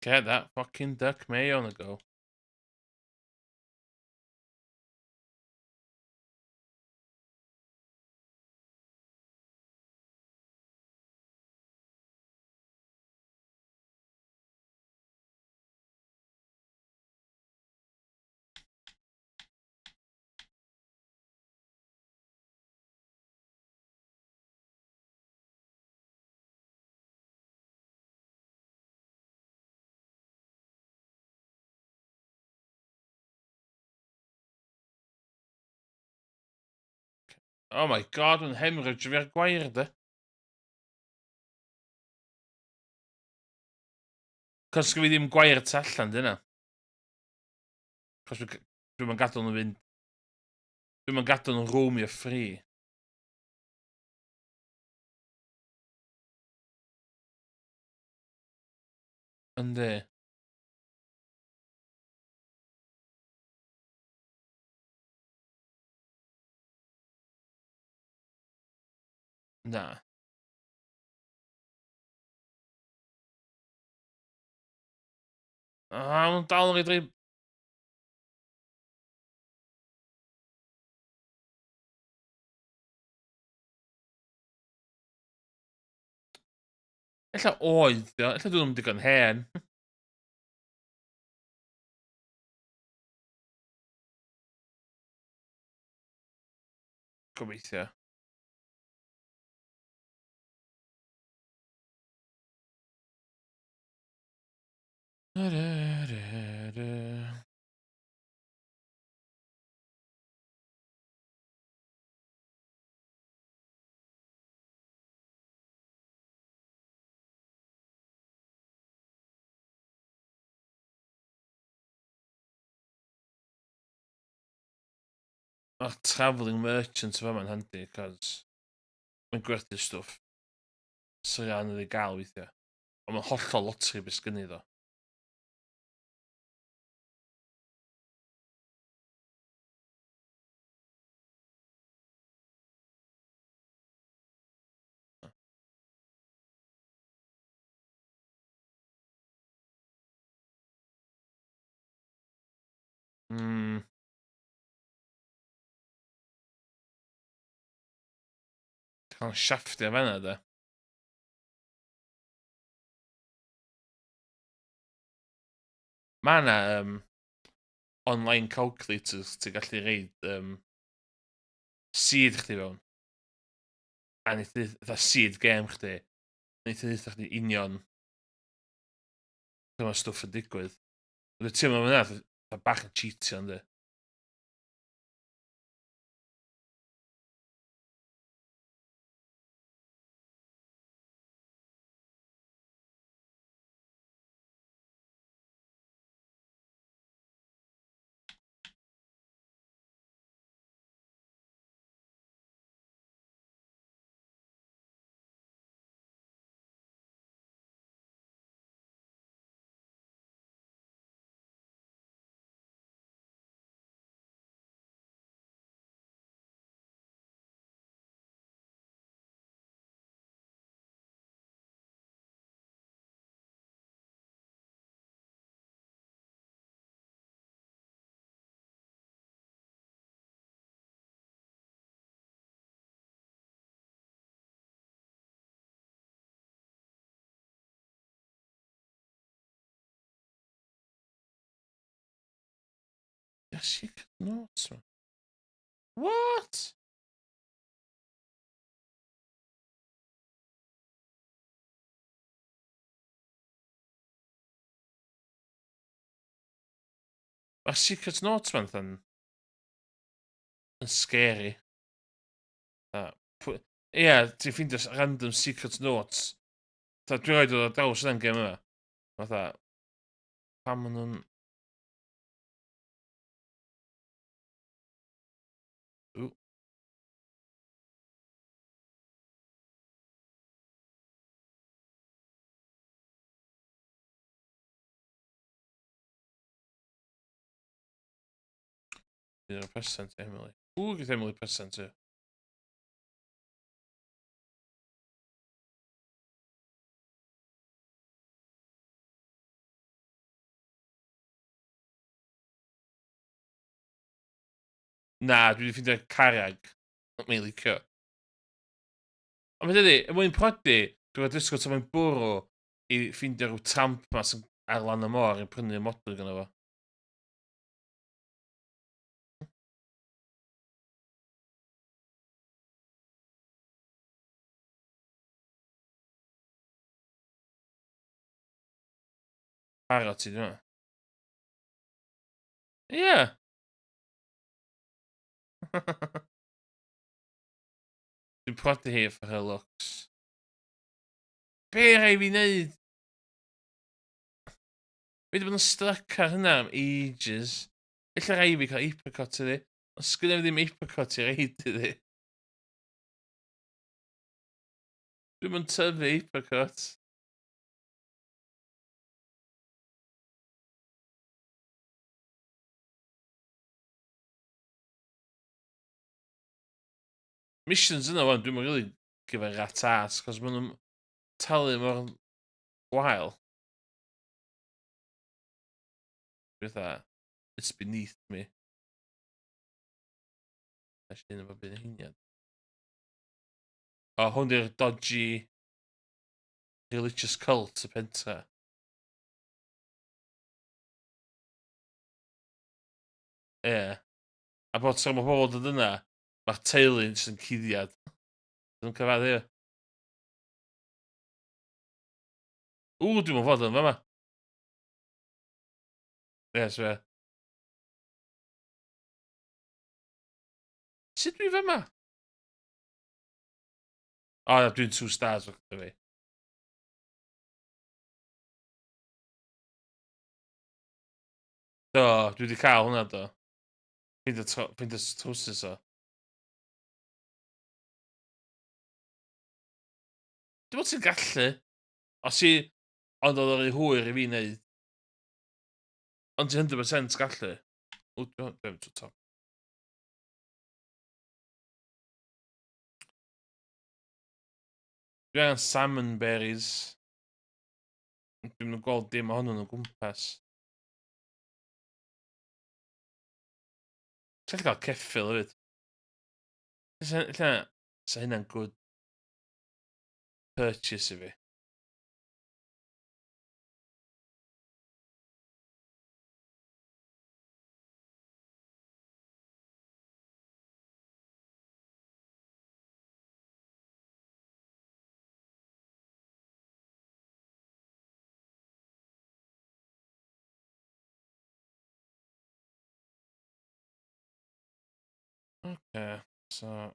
Get that fucking duck mayo on the go. Oh my god, mae'n hemorrhage fi ar gwair, de. Cos fi ddim gwair tu allan, dyna. Cos dwi'n gadael nhw fynd... Dwi'n gadael nhw'n roamio free. Yndi. Na. Ah, mae'n dal yn rhaid. Ella oedd, dio. Ella dwi ddim digon hen. Gobeithio. Mae'r travelling merchant yma mae'n handi, cos mae'n gwerthu stwff sy'n anodd i gael weithiau. Ond mae'n hollol lottery beth sgynni ddo. Cael siafftio fan'na de. Mae yna online calculators ti'n gallu reid seed chdi fewn. A neith fatha seed game chdi. Neith ddeutha chdi union lle mae stwff yn digwydd. Dwi'n teimlo fyna, fatha bach yn cheatio yndi. Yes, you can not. What? Mae Secret Notes ma'n fatha'n yn scary. Ie, yeah, ti'n ffeindio random secret notes. Fatha, dwi'n rhaid o draws yna'n gêm yma. Fatha, pam maen nhw'n... Ww. Bydd present Emily. Ww, gyda Emily present i. Na, dwi wedi ffeindio carreg. Mae'n licio. Ond beth ydy, er mwyn prodi, dwi'n fod disgwyl tan mae'n bwrw i ffeindio rhyw tramp ma sy'n ar lan y môr i prynu modrwy gynno fo. Parot ti, dwi'n Ie. Dwi'n prodi hi for her looks. Be rai fi wneud? Fi wedi bod yn stuck ar hynna am ages. Ella rai fi cael apricot iddi. Ond sgynna fi ddim apricot i reid iddi. Dwi'm yn tyfu apricot. Missions yna wan, dwi'm yn really give a rat's ass, cos maen nhw'n talu mor wael. Fatha, it's beneath me. Nes i efo byd hynny. O, hwn di'r dodgy religious cult y pentra. Ie. Yeah. A bod tro mae pobl dod yna, mae'r teulu'n jyst yn cuddiad. Dwi'n cyfaddu. Ww, dwi'n meddwl fod yn fama. Ie, yes, fe. Sut dwi fama? O, oh, dwi'n two stars o'ch fi. Do, dwi wedi cael hwnna, do. Ffeindio trowsus o. Dwi'n meddwl ti'n gallu. Os i... Ond oedd o'n rhy hwyr i fi wneud. Ond ti'n 100% gallu. O, dwi'n mynd to top. Dwi angen salmon berries. Dwi'm yn gweld dim ohonyn nhw o gwmpas. Ti'n gallu cael ceffyl hefyd. Ella, sa hynna'n good purchase i fi. Okay, so...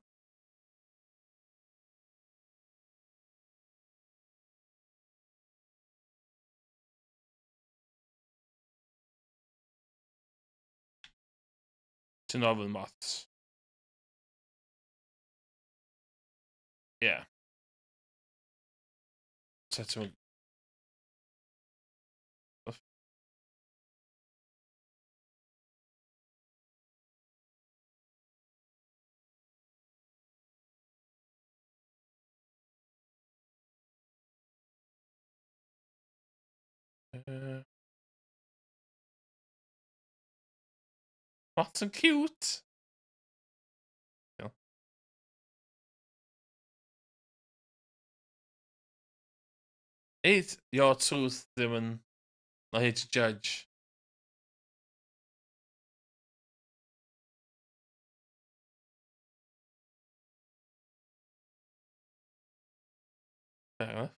Ti'n ofyn maths. Ie. Yeah. Set ti'n... What yn cute! It, your truth ddim yn... Not here to judge. Fair enough.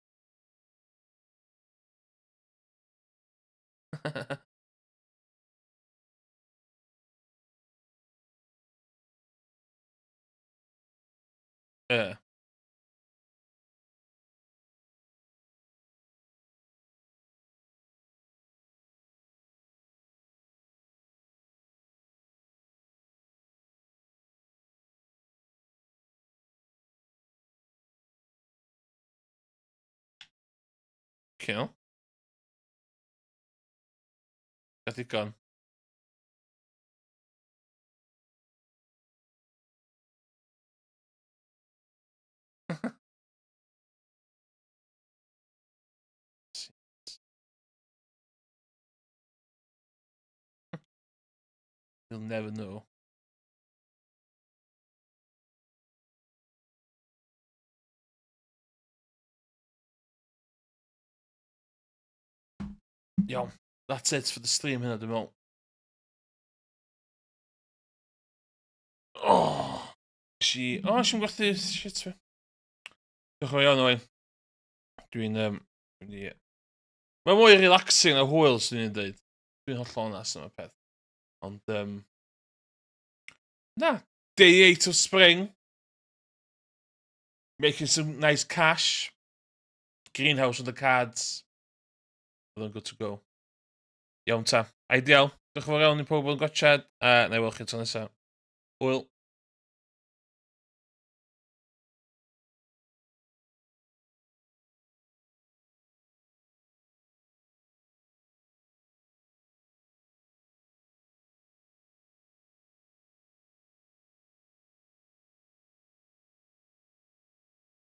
Yeah. Cool. Gath ddigon. You'll never know. Iawn. That's it for the stream hynna, dwi'n meddwl. Oh! Nes i... O, oh, nes gwerthu... Shit, fi. Diolch yn fawr iawn, Owain. Dwi'n... Um, dwi'n i... Mae'n mwy relaxing na hwyl, swn i'n dweud. Dwi'n hollol onest am y peth. Ond, um, na, day 8 of spring. Making some nice cash. Greenhouse on the cards. Oedd o'n good to go. Iawn ta. Ideal. Diolch yn fawr iawn i pob yn gwatsiad, a na i weld chi tro nesaf. Hwyl.